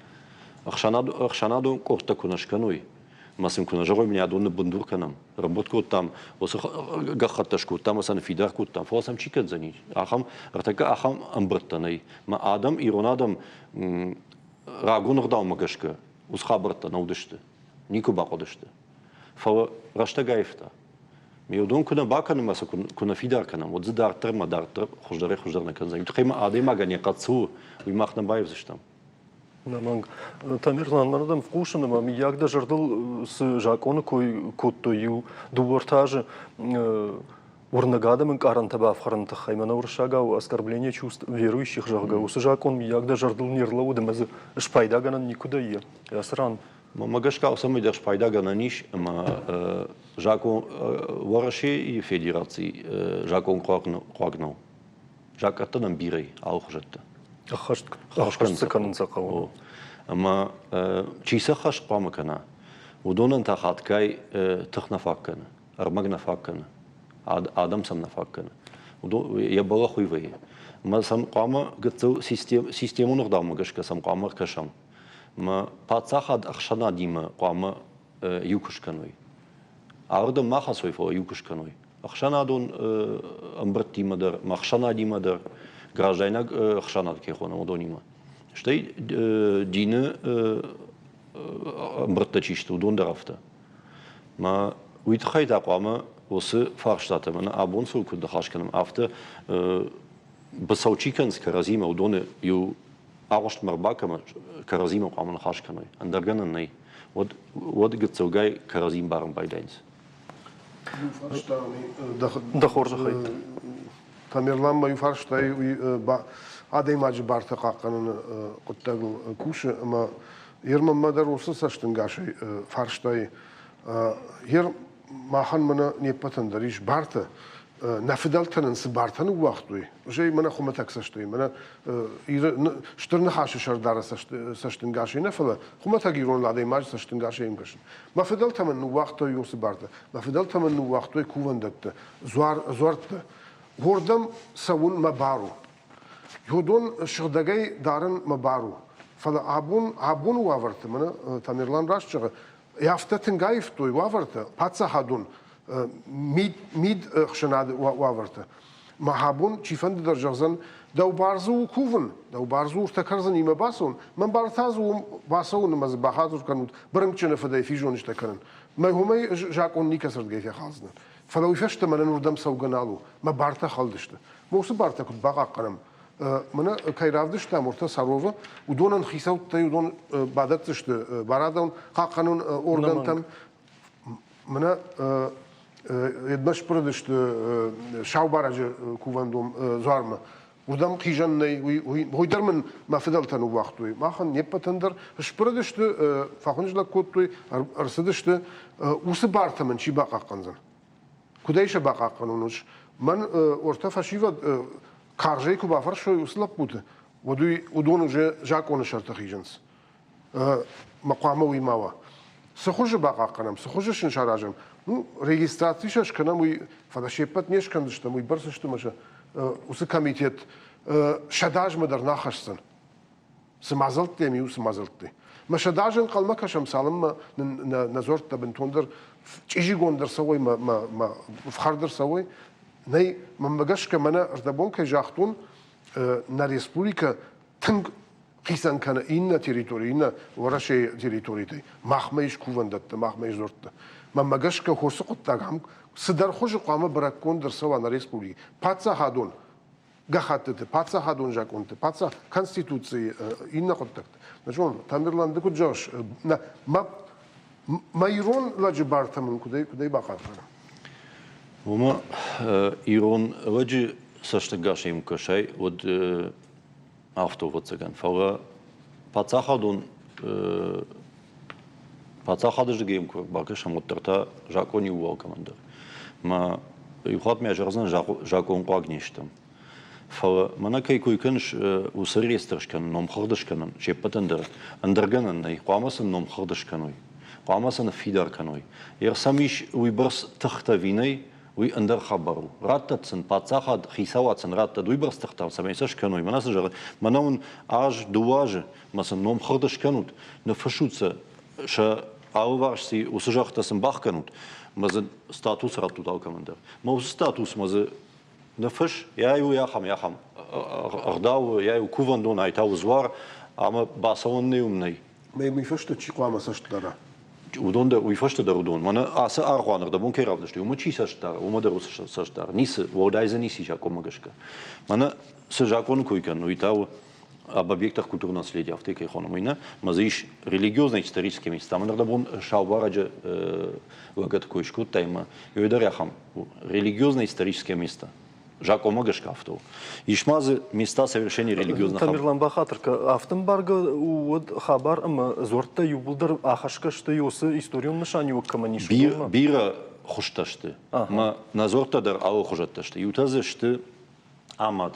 Ӕхсӕнадон къордтӕ куы нӕ скӕной, ӕмӕ сын куы нӕ зӕгъой, мӕ адон ныббындур кӕнӕм, ӕрӕмбырд кодтам, уыцы гӕххӕттӕ скодтам ӕмӕ сӕ ныффидар кодтам, фӕлӕ сӕм чи кӕндзӕни? Ахӕм, ӕртӕккӕ ахӕм ӕмбырдтӕ нӕй. Мӕ адӕм, ирон адӕм рагон ӕгъдаумӕ гӕсгӕ уыцы хабӕрттӕ нӕ уыдысты, никуы бахъуыдысты. Фӕлӕ рӕстӕг аивта. Ме уыдон куы нӕ бакӕнӕм ӕмӕ сӕ куы нӕ фидар кӕнӕм, уӕд дзы дарддӕр ӕмӕ дарддӕр хуыздӕрӕй-хуыздӕр нӕ кӕндзӕн. Уый тыххӕй ма адӕймагӕн йӕ хъӕд цы у, уый мах нӕ баивдзыстӕм. Ӕнӕмӕнг. Тамерлан, мӕнӕ дӕм хъусын ӕмӕ мыййаг дӕ зӕрдыл цы закъоны кой кодтой иу дыууӕ-ӕртӕ азы уырнӕг адӕмы ӕнкъарӕнтӕ бафхӕрыны тыххӕй, мӕнӕ уырыссагау оскорбление чувств верующих, зӕгъгӕ, уыцы закъон мыййаг дӕ зӕрдыл не рлӕууыд ӕмӕ дзы спайдагӕнӕн никуыдӕй и ацы ран? Мӕнмӕ гӕсгӕ алцӕмӕй дӕр спайдагӕнӕн ис ӕмӕ закъон Уӕрӕсейы Федераци закъон хъуаг нӕу. Закъӕттӕ нӕм бирӕ алыхуызӕттӕ. Ӕххӕст сӕ кӕнын сӕ хъӕуы. Ӕмӕ чи сӕ хӕст хъуамӕ кӕна, уыдонӕн та хатгай тых нӕ фаг кӕны, ӕрмӕг нӕ фаг кӕны, адӕм сӕм нӕ фаг кӕны. Йӕ бӕллӕх уый вӕййы. Ӕмӕ сӕм хъуамӕ гыццыл системон ӕгъдаумӕ гӕсгӕ сӕм хъуамӕ ӕркӕсӕм. Ӕмӕ паддзахад ӕхсӕнадимӕ хъуамӕ иу куы скӕной. Ардӕм ма хӕцой, фӕлӕ иу куы скӕной. Ӕхсӕнадон ӕмбырдтимӕ дӕр, ӕхсӕнадимӕ дӕр, граждайнаг ӕхсӕнад кӕй хонӕм, уыдонимӕ. Стӕй дины ӕмбырдтӕ чи сты, уыдон дӕр афтӕ. Мӕ уый тыххӕй та хъуамӕ уыцы фарстатӕ, мӕнӕ абон сыл куыд ныхас кӕнӕм, афтӕ быцӕу чи кӕнынц кӕрӕдзимӕ, уыдоны иу агъуыстмӕ ӕрбакӕмӕ кӕрӕдзимӕ хъуамӕ ныхас кӕной, ӕндӕр гӕнӕн нӕй. Уӕд, уӕд гыццылгай кӕрӕдзи ӕмбарын байдайынц. Дӕ хорзӕхӕй. Тамерлан ма иу фарстай уый адӕймаджы бартӕ хъахъхъӕныны хъуыддагыл кусы ӕмӕ Ерманмӕ дӕр уыцы цӕстӕнгасӕй фарстай. Ер махӕн мӕнӕ не ппӕтӕн дӕр ис бартӕ, нӕ фыдӕлтӕ нын цы бартӕ ныууагътой, стӕй мӕнӕ хуымӕтӕг цӕстӕй, мӕнӕ Стыр Ныхасы сӕрдары цӕстӕнгасӕй нӕ, фӕлӕ хуымӕтӕг ирон адӕймаджы цӕстӕнгасӕй йӕм кӕсын. Мӕ фыдӕлтӕ мын ныууагътой уыцы бартӕ, мӕ фыдӕлтӕ мын ныууагътой кувӕндӕттӕ, дзуӕрттӕ. Уырдӕм цӕуын мӕ бар у. Уыдон сыгъдӕгӕй дарын мӕ бар у. Фӕлӕ абон, абоны уавӕрты, мӕнӕ Тамерлан раст зӕгъы, афтӕ тынг аивтой уавӕртӕ, паддзахадон мид, мид ӕхсӕнады уавӕртӕ. Мах абон чифӕнды дӕр зӕгъдзӕн, дӕу бар дзы у кувын, дӕу бар дзы у ӕртӕ кӕрдзынимӕ бацӕуын, мӕн бар та дзы уым бацӕуын ӕмӕ дзы бахатыр кӕнут бырынкъджыны фыдӕй физонджытӕ кӕнын. Мӕ уымӕй закъон никӕцырдыгӕй фехалдзынӕн. Фӕлӕ уый фӕстӕ мӕнӕн уырдӕм цӕугӕ нал у, мӕ бартӕ хӕлдысты. Мӕ уыцы бартӕ куыд бахъахъхъӕнӕм? Мӕнӕ кӕй равдыстам уӕртӕ Саровы, уыдонӕн хицӕуттӕй уыдон бадӕтдзысты барадон хъахъхъӕнон органтӕм. Мӕнӕ Едмӕ сбырыдысты Саубарӕджы кувӕндон дзуармӕ. Уырдӕм хизӕн нӕй, уый дӕр мын мӕ фыдӕлтӕ ныууагътой. Махӕн не ппӕтӕн дӕр сбырыдысты, фӕхуынджылӕг кодтой, ӕрцыдысты. Уыцы бартӕ мын чи бахъахъхъӕндзӕн? Куыдӕй сӕ бахъахъхъӕнон ус? Мӕн ортӕ фӕсивӕд карзӕй куы бафӕрсой уыцы лӕппуты, уӕд уый уыдон уже закъоны сӕрты хизынц. Мӕ хъуамӕ уый ма уа. Цы хуызы бахъахъхъӕнӕм, цы хуызы сын саразӕм? Ну, регистраци сӕ скӕнӕм, уый, фӕлӕ се ппӕт не скӕндзыстӕм, уый бӕрц сты мӕ сӕ уыцы комитет сӕдӕазмӕ дӕр нӕ хӕсдзӕн. Цы мадзӕлттӕ йӕм и, уыцы мадзӕлттӕ. Мӕ сӕдӕазы ӕнхъӕлмӕ кӕсӕм, цалынмӕ нын нӕ дзуӕрттӕ бынтондӕр чъизигонд ӕрцӕуой, мӕ фхӕрд ӕрцӕуой. Нӕй, мӕнмӕ гӕсгӕ, мӕнӕ ӕрдӕбон кӕй загътон, нӕ республикӕ тынг хицӕн кӕны иннӕ территори, иннӕ Уӕрӕсейы территоритӕй. Махмӕ ис кувӕндӕттӕ, махмӕ ис дзуӕрттӕ. Мӕнмӕ гӕсгӕ, хорз хъуыддаг ам цыдӕр хуызы хъуамӕ бӕрӕггонд ӕрцӕуа нӕ республикӕйы. Паддзахадон гӕххӕттыты, паддзахадон закъонты, паддзах конституцийы иннӕ хъуыддӕгты. Нӕ зон, Тамерлан, ды куыд зӕгъыс, нӕ, мӕ, мӕ ирон лӕджы бартӕ мын куыдӕй, куыдӕй бахъахъхъӕнӕм? Уымӕ ирон лӕджы цӕстӕнгасӕй куы кӕсай, уӕд афтӕ ӕвӕццӕгӕн. Фӕлӕ паддзахадон паддзахады рдыгӕй куы бакӕсӕм, уӕддӕр та закъон иу у алкӕмӕн дӕр. Мӕ иу хатт мӕ зӕгъдзӕн, закъонхъуаг не стӕм. Фӕлӕ мӕнӕ кӕй кой кӕныс, уыцы реестр скӕнын, номхыгъд скӕнын, се ппӕтӕн дӕр ӕндӕр гӕнӕн нӕй. Хъуамӕ сын номхыгъд скӕной, хъуамӕ сӕ ныффидар кӕной. Йе сӕм ис уыйбӕрц тыхтӕ ӕви нӕй, уый ӕндӕр хабар у. Раттӕд сын паддзахад, хицауад сын раттӕд уыйбӕрц тыхтӕ, цӕмӕй сӕ скӕной. Мӕнӕ цы зӕгъы, мӕнӕ уын аз, дыууӕ азы, мӕ сын номхыгъд скӕнут, ныффыссут сӕ, сӕ алыварс цы уыцы зӕххытӕ сын бахгӕнут, мӕ дзы статус раттут алкӕмӕн дӕр. Мӕ уыцы статусмӕ дзы ныффыс, йӕ иу ахӕм, ахӕм ӕгъдау, йӕ иу кувӕндон, ай та у дзуар, ӕмӕ бацӕуӕн нӕй уым нӕй. Мӕ уый фӕстӕ чи хъуамӕ цӕст дара? Уыдон дӕр, уый фӕстӕ дӕр уыдон. Мӕнӕ ацы аргъуаны рдӕбон кӕй равдыстой, уымӕ чи цӕст дары, уымӕ дӕр уыцы цӕст дары. Ницы, уӕлдай дзы ницы ис закъонмӕ гӕсгӕ. Мӕнӕ цы закъоны кой кӕнын, уый та у об объектах культурного наследия, афтӕ кӕй хонӕм, уый нӕ. Мӕ дзы ис религиозно-исторические места. Мӕ нырдӕбон саубарӕджы лӕгӕты кой скодтай ӕмӕ йой дӕр ахӕм религиозно-историческое место. Закъонмӕ гӕсгӕ афтӕ у. Ис ма дзы места совершения религиозных... Тамерлан бахатыр кӕ, афтӕ ӕмбаргӕ у уӕд хабар ӕмӕ дзуӕрттӕ иууылдӕр ахӕсгӕ сты уыцы историон нысаниуӕг кӕмӕн ис, уыдонмӕ? Бирӕ хуызтӕ сты. Мӕ нӕ дзуӕрттӕ дӕр алыхуызӕттӕ сты. Иутӕ дзы сты амад.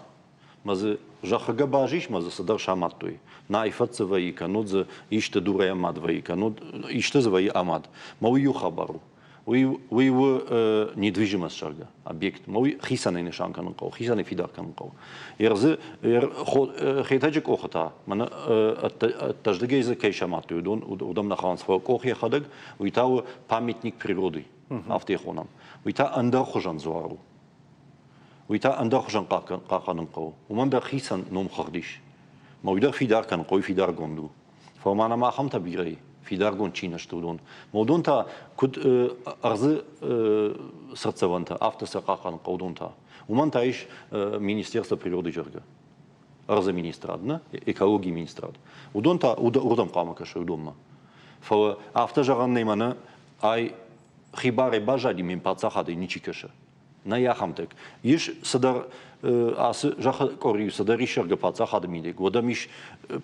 Мӕ дзы зӕххы гӕбаз ис, мӕ дзы цыдӕр самадтой. Найфат дзы вӕййы, кӕннод дзы исты дурӕй амад вӕййы, кӕннод исты дзы вӕййы амад. Мӕ уый иу хабар у. Уый, уый у недвижимость, зӕгъгӕ, объект. Мӕ уый хицӕнӕй нысан кӕнын хъӕуы, хицӕнӕй фидар кӕнын хъӕуы. Ӕрдзы Хетӕджы къохы та, мӕнӕ ӕддӕздыгӕй дзы кӕй самадтой, уыдон уыдӕм нӕ хауынц, фӕлӕ къох йӕхӕдӕг, уый та у памятник природы, афтӕ хонӕм. Уый та ӕндӕр хуызӕн дзуар у. Уый та ӕндӕр хуызӕн хъахъхъӕнын хъӕуы. Уымӕн дӕр хицӕн номхыгъд ис. Мӕ уый дӕр фидар кӕнын хъӕуы, фидаргонд у. Фӕлӕ ма нӕм ахӕмтӕ бирӕ и, фидаргонд чи нӕ сты, уыдон. Уыдон та куыд ӕрдзы цыртдзӕвӕнтӕ, афтӕ сӕ хъахъхъӕнын хъӕуы уыдон та. Уымӕн та ис Министерство природы, зӕгъгӕ. Ӕрдзы министрад, нӕ? Экологийы министрад. Уыдон та уырдӕм хъуамӕ кӕсой, уыдонмӕ. Фӕлӕ афтӕ зӕгъӕн нӕй мӕнӕ ай хибарӕй баззади, ме паддзахадӕй ничи кӕсы. Нӕй ахӕмтӕ. Ис цыдӕр ацы зӕххы къорийы цыдӕр ис зӕгъгӕ паддзахады мидӕг, уӕд ӕм ис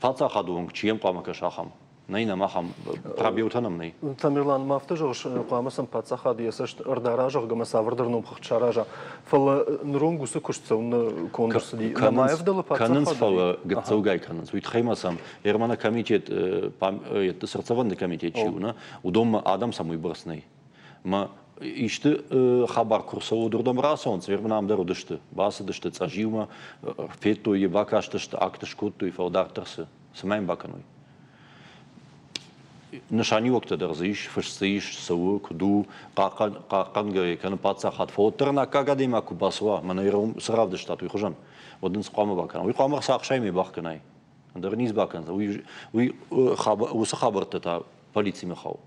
паддзахады онг чи йӕм хъуамӕ кӕса ахӕм. Нӕй нӕм ахӕм пробелтӕ нӕм нӕй. Тамерлан, ма афтӕ зӕгъыс, хъуамӕ сӕм паддзахад йӕ цӕст ӕрдара, зӕгъгӕ, ӕмӕ цавӕрдӕр номхыгъд сараза. Фӕлӕ ныронг уыцы куыст цӕуыннӕ конд ӕрцыди? Нӕма ӕвдӕлы паддзахады? Кӕнынц, фӕлӕ гыццылгай кӕнынц. Уый тыххӕй ма сӕм Ерманы комитет, цыртдзӕвӕнты комитет чи у, нӕ, уыдонмӕ адӕм сӕм уыйбӕрц нӕй. Мӕ исты хабар куы рцӕуы, уырдӕм рацӕуынц, Ерман ам дӕр уыдысты. Бацыдысты Цъӕзиумӕ, федтой йӕ, бакастысты, акт скодтой, фӕлӕ дарддӕр цы? Цы ма йын бакӕной? Нысаниуӕгтӕ дӕр дзы ис, фыст дзы ис, цы у, куыд у, хъахъхъӕнгӕ кӕны паддзахад. Фӕлӕ уӕддӕр ын аккаг адӕймаг куы бацӕуа, мӕнӕ йӕ цы равдыстат, уый хуызӕн, уӕд ын цы хъуамӕ бакӕна? Уый хъуамӕ ӕрцахсай ӕмӕ бахгӕнай. Ӕндӕр низ бакӕндзӕн. Уый, уый, уыцы хабӕрттӕ та полицимӕ хауы.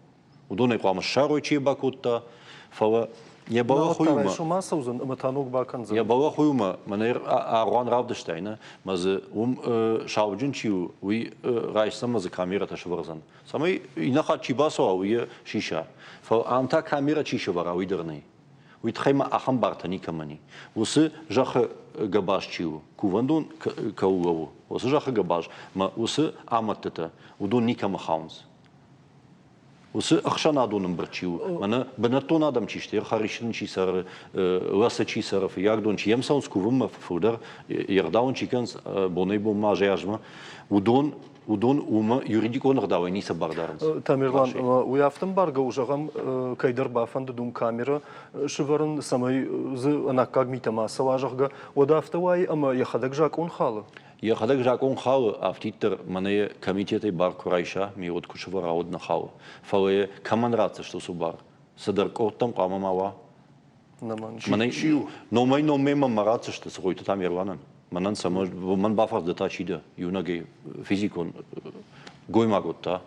Уыдонӕй хъуамӕ ссарой, чи йӕ бакодта, фӕлӕ йӕ бӕллӕх уый у, райсом ацӕудзӕн ӕмӕ та ног бакӕндзӕн. Йӕ бӕллӕх уый у, мӕнӕ аргъуан равдыстай, нӕ? Мӕ дзы уым сауджын чи у, уый райсдзӕн мӕ дзы камерӕтӕ сӕвӕрдзӕн. Цӕмӕй иннӕ хатт чи бацӕуа, уый йӕ сиса. Фӕлӕ ам та камерӕ чи сӕвӕра, уый дӕр нӕй. Уый тыххӕй ма ахӕм бартӕ никӕмӕн и. Уыцы зӕххы гӕбаз чи у, кувӕндон кӕуыл лӕууы, уыцы зӕххы гӕбаз мӕ уыцы амӕдтытӕ, уыдон никӕмӕ хауынц. Уыцы ӕхсӕнадон ӕмбырд чи у, мӕнӕ бынӕттон адӕм чи сты, Хӕрисджын чи цӕры, Лӕцы чи цӕры, Фыййагдон чи йӕм цӕуынц кувынмӕ фылдӕр, йе гъдауын чи кӕнынц бонӕй-бонмӕ, азӕй-азмӕ, уыдон уыдон уымӕ юридикон ӕгъдауӕй ницы бар дарынц. Тамерлан, уый афтӕ ӕмбаргӕ у, зӕгъӕм, кӕйдӕр бафӕндыд уым камерӕ сывӕрын, цӕмӕй дзы ӕнаккаг митӕ ма цӕуа, зӕгъгӕ, уӕд афтӕ уайы ӕмӕ йӕхӕдӕг закъон халы? Йӕхӕдӕг закъон халы, афтиддӕр мӕнӕ йӕ комитетӕй бар куы райса, ме уӕд куы сывӕра, уӕд нӕ хауы. Фӕлӕ йӕ кӕмӕн ратдзысты уыцы бар? Цыдӕр къордтӕм хъуамӕ ма уа? Мӕнӕ чи у? Номӕй номмӕ мӕм ма ратдзысты Цгъойты Тамерланӕн. Мӕнӕн цӕмӕ мӕн бафӕрды та чи дӕ, иунӕгӕй физикон гоймаг уыдта.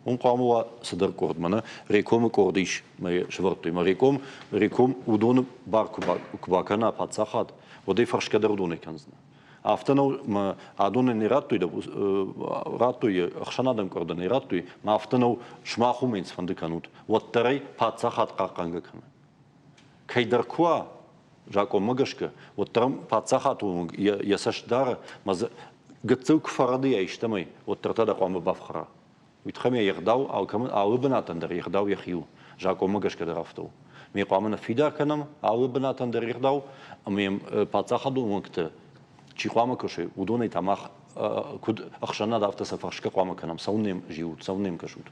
Уым хъуамӕ уа цыдӕр къорд. Мӕнӕ Рекомы къорд ис, мӕ сӕвӕрдтой. Мӕ Реком, Реком уыдоны бар куы бакӕна паддзахад, уӕд ӕй фӕрсгӕ дӕр уыдонӕй кӕндзынӕ. Афтӕ нӕу, мӕ адонӕн не радтой, радтой ӕхсӕнадӕн къордӕн не радтой, мӕ афтӕ нӕу, сымах уымӕн цыфӕнды кӕнут, уӕддӕр ӕй паддзахад хъахъхъӕнгӕ кӕны. Кӕйдӕр куы уа, закъонмӕ гӕсгӕ, уӕддӕр ӕм паддзахад уынг йӕ цӕст дары, мӕ дзы гыццыл куы фӕрӕдыйа истӕмӕй, уӕддӕр та дӕ хъуамӕ бафхӕра. Уый тыххӕй ме егъдау алкӕмӕн алы бынатӕн дӕр егъдау йӕхи у. Закъонмӕ гӕсгӕ дӕр афтӕ у. Ме хъуамӕ ныффидар кӕнӕм алы бынатӕн дӕр егъдау, ӕмӕ йӕм паддзахадон уӕнгты чи хъуамӕ кӕсой, уыдонӕй та мах куыд ӕхсӕнад, афтӕ сӕ фӕрсгӕ хъуамӕ кӕнӕм, цӕуын нӕм зилут, цӕуын нӕм кӕсут.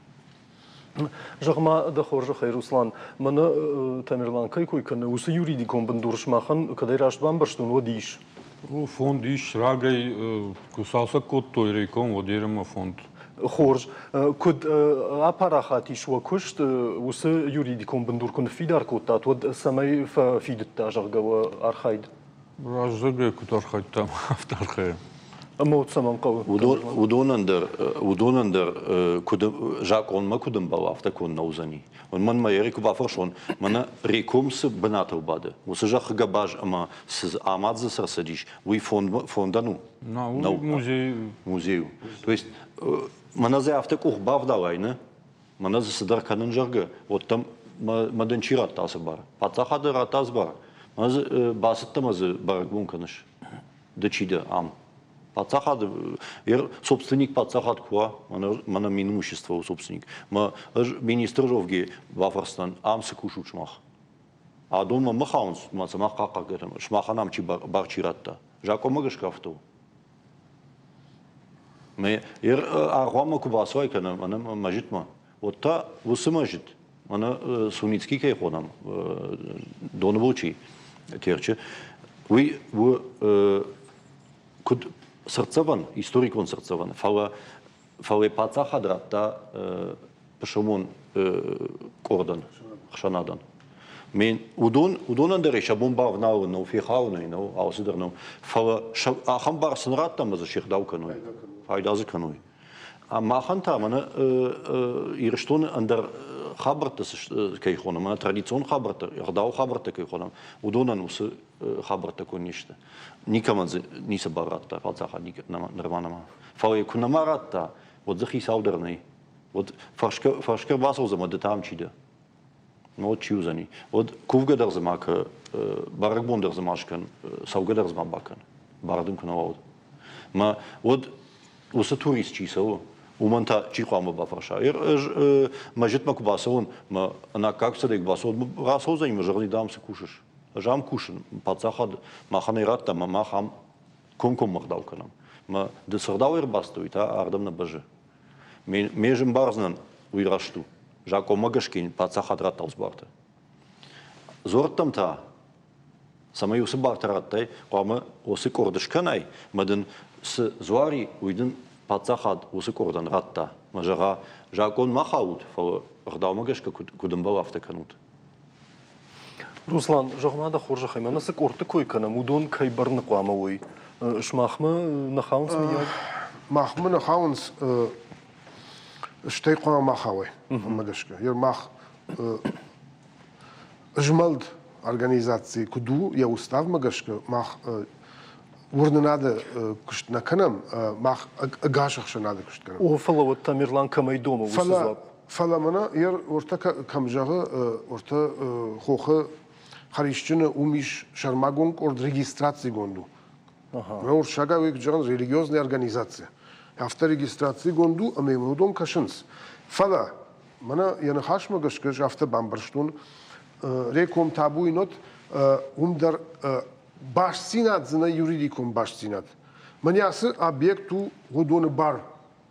Зӕгъ-ма, дӕ хорзӕхӕй, Руслан, мӕнӕ Тамерлан кӕй кой кӕны, уыцы юридикон бындур сымахӕн кӕдӕй раст бамбӕрстон, уӕд ис? Фонд ис рагӕй, куы цалцӕг кодтой рейком, уӕд ерымӕ фонд. Хорз. Куыд апарахат ис уӕ куыст, уыцы юридикон бындур куы ныффидар кодтат, уӕд цӕмӕй фӕфидыдта, зӕгъгӕ, уӕ архайд? Раздӕгӕй куыд архайдтам, афтӕ архайӕм. Ӕмӕ уӕд цӕмӕн хъӕуы? Уыдонӕн дӕр, уыдонӕн дӕр куыд закъонмӕ куыд ӕмбӕлы, афтӕ конд нӕ уыдзӕни. Мӕн мӕ куы бафӕрсон, мӕнӕ Реком цы бынатыл бады, уыцы зӕххы гӕбаз ӕмӕ цы амад дзы цы ӕрцыдис, уый фондӕн у? Нӕу. Музей. Музей у. То есть мӕнӕ дзы афтӕ къух бавдалай, нӕ? Мӕнӕ дзы цыдӕр кӕнын, зӕгъгӕ, уӕд дӕм мӕ дын чи радта ацы бар? Паддзахады радта ацы бар? Мӕ дзы бацыдтӕ мӕ дзы бӕрӕгбон кӕныс. Ды чи дӕ ам? Паддзахады собственник паддзахад куы уа, мӕнӕ мин имущество у собственник. Мӕ ӕз министр Жовге бафарстан, ам цы кусут сымах? Адон мӕ хауынц, мӕ сымах хъахъхъӕгӕтӕм, сымахӕн ам чи бар чи радта? Закъонмӕ гӕсгӕ афтӕ у. Мӕ аргъуанмӕ куы бацӕуай кӕнӕ мӕнӕ мӕзджытмӕ, уӕд та уыцы мӕзджыт, мӕнӕ Суницкий кӕй хонӕм, доныбыл чи, Терчы, уый у куыд цыртдзӕвӕн, историкон цыртдзӕвӕн, фӕлӕ фӕлӕ паддзахад радта пысылмон къордӕн, ӕхсӕнадӕн. Мен уыдон, уыдонӕн дӕр сӕ бон бавналын нӕу, фехалын нӕу, алцыдӕр нӕу. Фӕлӕ ахӕм бар сын радта ӕмӕ дзы се гъдау кӕной, пайда дзы кӕной. Махӕн та мӕнӕ Ирыстоны ӕндӕр хабӕрттӕ кӕй хонӕм, мӕнӕ традицион хабӕрттӕ, ӕгъдауы хабӕрттӕ кӕй хонӕм, уыдонӕн уыцы хабӕрттӕ куы не сты. Никӕмӕн дзы ницы бар радта паддзахад нырма нӕма. Фӕлӕ куы нӕма радта, уӕд дзы хицау дӕр нӕй. Уӕд фӕрсгӕ, фӕрсгӕ бацӕудзӕн ӕмӕ ды та ам чи дӕ? Ну, уӕд чи уыдзӕни? Уӕд кувгӕ дӕр дзы ма кӕ, бӕрӕгбон дӕр дзы ма скӕн, цӕугӕ дӕр дзы ма бакӕн. Бар дын куы нӕ уа, уӕд. Мӕ уӕд уыцы турист чи цӕуы, уымӕн та чи хъуамӕ бафӕрса? Ӕз мӕзджытмӕ куы бацӕуон, мӕ ӕнаккаг цӕдӕй куы бацӕуон, рацӕудзӕни мӕ зӕгъдзӕни, дам, цы кусыс? Ӕз ам кусын, паддзахад махӕн ӕй радта, ӕмӕ мах ам комкоммӕ ӕгъдау кӕнӕм. Мӕ ды цы ӕгъдау ӕрбацыдтӕ, уый та ардӕм нӕ бӕззы. Ме зымбардзынӕн, уый раст у. Закъонмӕ гӕсгӕ йын паддзахад радта уыцы бартӕ. Дзуӕрттӕм та, цӕмӕй уыцы бартӕ радтай, хъуамӕ уыцы къорд скӕнай, мӕ дын цы дзуар и, уый дын паддзахад уыцы къордӕн радта. Мӕ зӕгъа, закъон ма хаут, фӕлӕ ӕгъдаумӕ гӕсгӕ куыд ӕмбӕлы, афтӕ кӕнут. Руслан, зӕгъ-ма дӕ хорзӕхӕй, мӕнӕ цы къордты кой кӕнӕм, уыдон кӕй бӕрны хъуамӕ уой? Сымахмӕ нӕ хауынц, мыййаг? Махмӕ нӕ хауынц, стӕй хъуамӕ ма хауой, уымӕ гӕсгӕ. Мах змӕлд организаци куыд у, йӕ уставмӕ гӕсгӕ мах уырнынады куыст нӕ кӕнӕм, мах ӕгас ӕхсӕнады куыст кӕнӕм. О, фӕлӕ уӕд Тамерлан кӕмӕй домы уыцы дзуапп? Фӕлӕ мӕнӕ йе ортӕ кӕм зӕгъы, ортӕ хохы. Хӕрисджыны уым ис сӕрмагонд къорд регистрацигонд у. Уырыссагау зӕгъын религиозная организация. Афтӕ регистрацигонд у ӕмӕ йӕм уыдон кӕсынц. Фӕлӕ мӕнӕ йӕ ныхасмӕ гӕсгӕ ӕз афтӕ бамбӕрстон, реком табуйы нот, уым дӕр бастдзинад дзы нӕй юридикон бастдзинад. Мӕнӕ ацы объект у уыдоны бар.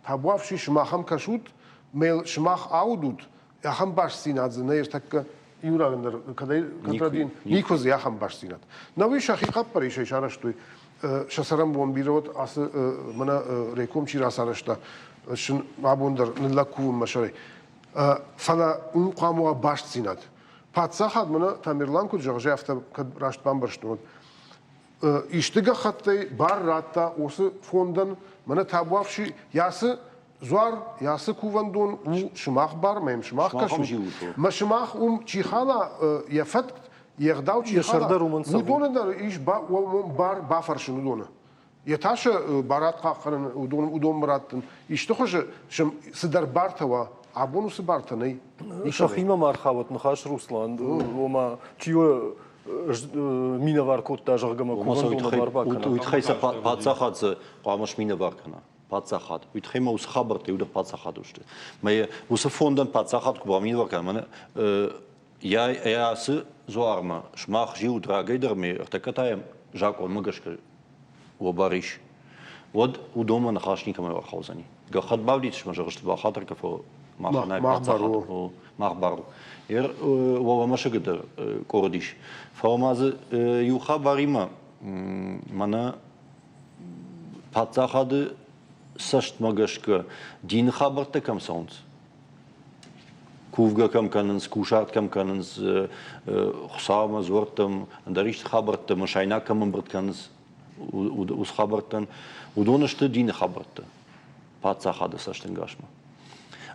Табуафси сымахӕм кӕсут, мӕ сымах аудут, ахӕм бастдзинад дзы нӕй ӕртӕккӕ иу ран дӕр кӕдӕй никуы дзы ахӕм бастдзинад. Нӕ уый сӕхи хъӕппӕрисӕй сарӕзтой сӕ цӕрӕнбон бирӕ уыд ацы мӕнӕ реком чи рацарӕзта, сын абон дӕр ныллӕг кувын мӕ сӕрӕй. Фӕлӕ уым хъуамӕ уа бастдзинад. Паддзахад мӕнӕ Тамерлан куыд зӕгъы, афтӕ кӕд раст бамбӕрстон, уӕд исты гӕххӕттӕй бар радта уыцы фондӕн, мӕнӕ табуафси, йӕ дзуар, йӕ кувӕндон у сымах бар, мӕм сымах кӕсут. Мӕ сымах уым чи хала йӕ фӕтк, йе гъдау чи хала, уыдоны дӕр ис бар бафӕрсын уыдоны. Йӕ та сӕ барад хъахъхъӕнын, уыдонмӕ раттын. Исты хуызы цыдӕр бартӕ уа, абон уыцы бартӕ нӕй. Сӕхимӕ ма рхауӕд ныхас, Руслан, ома чи у минӕвар кодта, зӕгъгӕ, мӕ кувӕндоны бар бакӕна. Уый тыххӕй сӕ паддзахад дзы хъуамӕ сминӕвар кӕна. Паддзахад. Уый тыххӕй ма уыцы хабӕрттӕ иу дӕр паддзахад сты. Мӕ уыцы фондӕн паддзахад куы баминӕвар кӕна, мӕнӕ йӕ ацы дзуармӕ сымах зиут рагӕй дӕр ме ӕртӕккӕ та йӕм закъонмӕ гӕсгӕ уӕ бар ис, уӕд уыдонмӕ ныхас никӕмӕй ӕрхаудзӕни. Гӕххӕтт бавдисыс мӕ зӕгъыс, бахатыр кӕ, фӕлӕ махӕн паддзахад мах бар у. Уӕлӕ мӕсыгы дӕр къорд ис. Фӕлӕ ма дзы иу хабаримӕ мӕнӕ паддзахады цӕстмӕ гӕсгӕ дины хабӕрттӕ кӕм цӕуынц, кувгӕ кӕм кӕнынц, кусарт кӕм кӕнынц, Хуыцаумӕ, дзуӕрттӕм, ӕндӕр исты хабӕрттӕ, мысайнаг кӕм ӕмбырд кӕнынц, уыцы хабӕрттӕн, уыдон сты дины хабӕрттӕ паддзахады цӕстӕнгасмӕ.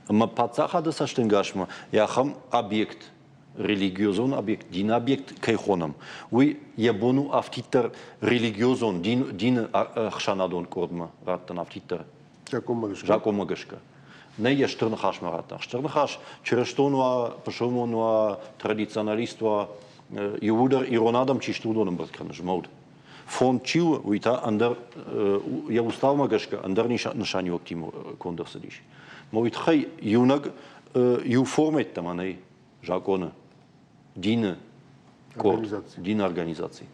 Ӕмӕ паддзахады цӕстӕнгасмӕ ахӕм объект, религиозон объект, дины объект кӕй хонӕм, уый йӕ бон у афтиддӕр религиозон дин, дины ӕхсӕнадон къордмӕ раттын афтиддӕр Закъонмӕ гӕсгӕ. Нӕ йӕ стыр ныхасмӕ радта. Стыр ныхас чырыстон уа, пысылмон уа, традиционалист уа, иууылдӕр ирон адӕм чи сты, уыдон ӕмбырд кӕны змӕлд. Фонд чи у, уый та ӕндӕр, йӕ уставмӕ гӕсгӕ ӕндӕр нысаниуӕгтимӕ конд ӕрцыдис. Мӕ уый тыххӕй иунӕг иу формӕттӕ нӕй закъоны, дины къорд, дины организаци.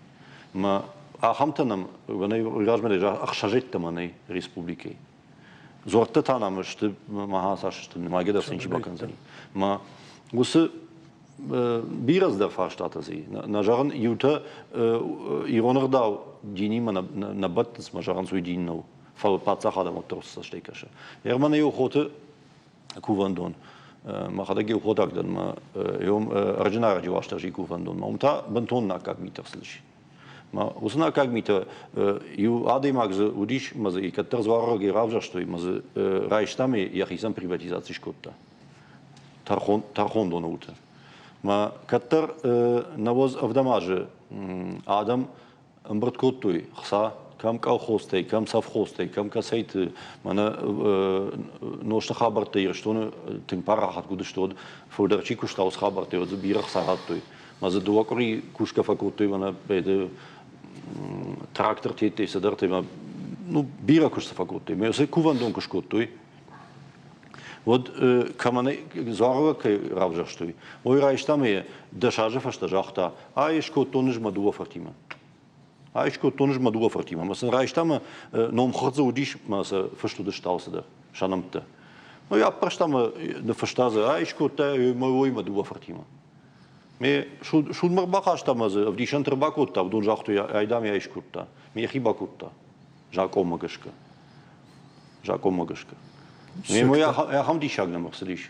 Мӕ ахӕмтӕ нӕм размӕ ӕхсӕзӕдтӕ нӕй республикӕйы. Дзуӕрттӕ та нӕм сты, махӕн цас сты, нымайгӕ дӕр сын чи бакӕндзӕни. Мӕ уыцы бирӕ цыдӕр фарстатӕ дзы нӕ зӕгъын, иутӕ ирон ӕгъдау динимӕ нӕ бӕттынц, мӕ зӕгъынц, уый дин нӕу, фӕлӕ паддзахадӕн уӕддӕр уыцы цӕстӕй кӕсы. Ерманы иу хоты кувӕндон, мӕхӕдӕг иу хотаг дӕн, мӕ ӕрджынарӕджы Уастырджийы кувӕндонмӕ, уым та бынтон наккаг митӕ рцыдис. Уыцы наккаг митӕ иу адӕймаг дзы уыдис, ӕмӕ дзы кӕддӕр дзуарӕгӕй равзӕрстой, ӕмӕ дзы райста ӕмӕ йӕхицӕн приватизаци скодта тӕрхондоны уылты. Мӕ кӕддӕр 97 азы адӕм ӕмбырд кодтой хца кӕм колхозтӕй, кӕм совхозтӕй, кӕм кӕцӕйты. Мӕнӕ нозты хабӕрттӕ Ирыстоны тынг парахат уыдысты, уӕд фылдӕр чи куыста, уыцы хабӕрттӕ, уӕд дзы бирӕ хца радтой. Мӕ дзы дыууӕ къуыри кусгӕ фӕкодтой мӕнӕ трактортӕ цыдӕртӕ мӕ ну бирӕ куыст фӕкодтой. Мӕ сӕ кувӕндон куы скодтой, уӕд кӕмӕн дзуарылӕг кӕй равзӕрстой, уый райста ӕмӕ йӕ 10 азы фӕстӕ загъта, ай скодтон ӕз мӕ дыууӕ фыртимӕ. Ай скодтон ӕз мӕ дыууӕ фыртимӕ. Мӕ сын райста ӕмӕ номхыгъд дзы уыдис, мӕ сӕ фыст уыдысты алцыдӕр, сӕ нӕмттӕ. Ну, аппӕрста мӕ ныффыста дзы, ай скодта мӕ уый мӕ дыууӕ фыртимӕ. Ме судмӕ рбахаста ӕмӕ дзы ӕвдисӕнты ӕрбакодта, уыдон загътой, ай дам ӕй скодта. Ме йӕхи бакодта закъонмӕ гӕсгӕ. Закъонмӕ гӕсгӕ. Ме ахӕм диссаг нӕм ӕрцыдис.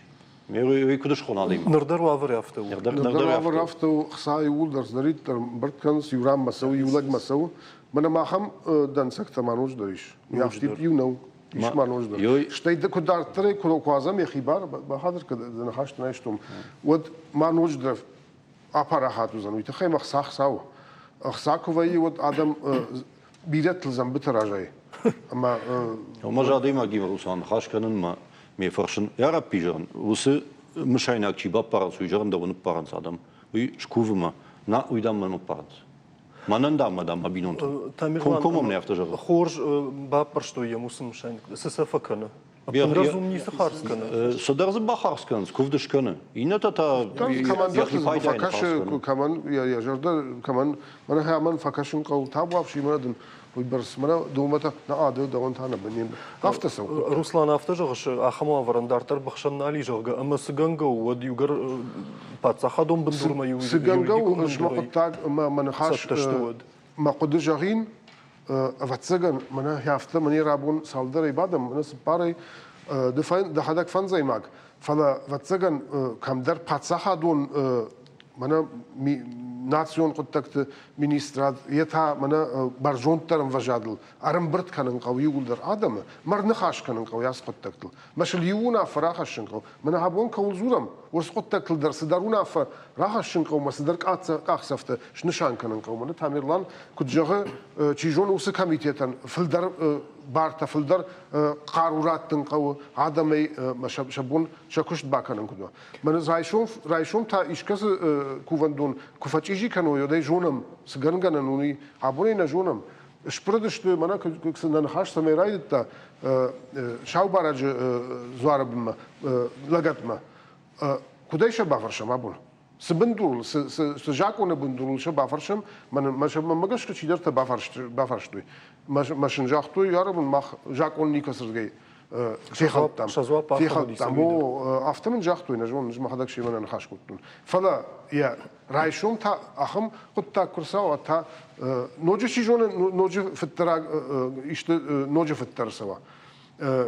Ме уый куыд схона адӕймаг? Ныр дӕр уавӕр афтӕ у. Ныр дӕр уавӕр афтӕ у, хца иууылдӕр цыдӕриддӕр ӕмбырд кӕнынц, иу ранмӕ цӕуы, иу лӕгмӕ цӕуы. Мӕнӕ ма ахӕм дӕнцӕгтӕ ма ноджыдӕр ис. Афтид иу нӕу. Ис ма ноджыдӕр. Стӕй куы дарддӕр куы уадзӕм йӕхи бар, бахатыр кӕн, дӕ ныхас дын айстон, уӕд ма ноджыдӕр апарахат уыдзӕн. Уый тыххӕй ма хца хца у. Ӕхца куы вӕййы, уӕд адӕм бирӕтыл дзӕмбыты разӕй. Ӕмӕ Ӕмӕ адӕймагимӕ Руслан ныхас кӕнынмӕ ме фӕрсын, ӕрӕппи зӕгъын, уыцы мысайнаг чи баппарынц, уый зӕгъын дӕу ныппарынц адӕм. Уый скувы мӕ. На, уый дам мӕн ӕппарынц. Мӕнӕн дам, мӕ дам, мӕ бинонтӕн. Комкоммӕ мын афтӕ зӕгъы. Хорз баппӕрстой йӕм уыцы мысайнаг. Цы сӕ фӕкӕны? Ӕппындӕр дзы уым ницы хардз кӕны? Цыдӕр дзы бахардз кӕнынц, куывд скӕны. Иннӕтӕ та йӕхи пайдайӕн хардз кӕны. Кӕмӕн йӕ зӕрдӕ, кӕмӕн, мӕнӕ хӕмӕн фӕкӕсын хъӕуы, табуафси, мӕнӕ дын уыйбӕрц, мӕнӕ дыууӕмӕ нӕ ады, дӕуӕн та нӕ афтӕ цӕуы. Руслан, афтӕ зӕгъыс, ахӕм уавӕрӕн дарддӕр быхсӕн нал и, зӕгъгӕ, ӕмӕ цы гӕнгӕ у, уӕд иугӕр паддзахадон бындурмӕ иу Цы гӕнгӕ у, ӕз мӕ хъуыддаг ӕмӕ мӕ ныхас цӕттӕ сты уӕд. Мӕ хъуыды зӕгъин, ӕвӕццӕгӕн, мӕнӕ афтӕ мӕнӕ рабон цалдӕрӕй бадӕм, мӕнӕ цыппарӕй, ды дӕхӕдӕг фӕндзӕймаг, фӕлӕ, ӕвӕццӕгӕн, кӕмдӕр паддзахадон мӕнӕ национ хъуыддӕгты министрад, йе та мӕнӕ бӕрзонддӕр ӕмвӕзадыл ӕрӕмбырд кӕнын хъӕуы иууылдӕр адӕмы, мӕ ӕрныхас кӕнын хъӕуы ацы хъуыддӕгтыл. Мӕ сыл иу уынаффӕ рахӕссын хъӕуы. Мӕнӕ абон кӕуыл дзурӕм, уыцы хъуыддӕгтыл дӕр цыдӕр уынаффӕ рахӕссын хъӕуы мӕ цыдӕр къахдзӕфтӕ снысан кӕнын хъӕуы. Мӕнӕ Тамерлан куыд зӕгъы, чи зоны, уыцы комитетӕн фылдӕр бартӕ, фылдӕр хъару раттын хъӕуы адӕмӕй сӕ бон сӕ куыст бакӕнын куыд уа. Мӕнӕ райсом та искӕцы кувӕндон куы фӕчъизи кӕной, уӕд ӕй зонӕм, цы гӕнгӕнӕн у, уый абонӕй нӕ зонӕм. Сбырыдысты, мӕнӕ нӕ ныхас цӕмӕй райдыдта, Саубарӕджы дзуары бынмӕ, лӕгӕтмӕ. Куыдӕй сӕ бафӕрсӕм абон? Цы бындурыл, цы закъоны бындурыл сӕ бафӕрсӕм, мӕнмӕ гӕсгӕ чидӕртӕ бафарстой. Мӕ сын загътой, арабын мах закъон никӕцырдыгӕй фехӕлдтам. Фехӕлдтам. О, афтӕ мын загътой, нӕ зонын, ӕз мӕхӕдӕг семӕ нӕ ныхас кодтон. Фӕлӕ йӕ райсом та ахӕм хъуыддаг куы рцӕуа, та ноджы чи зоны, ноджы фыддӕраг исты ноджы фыддӕр ӕрцӕуа.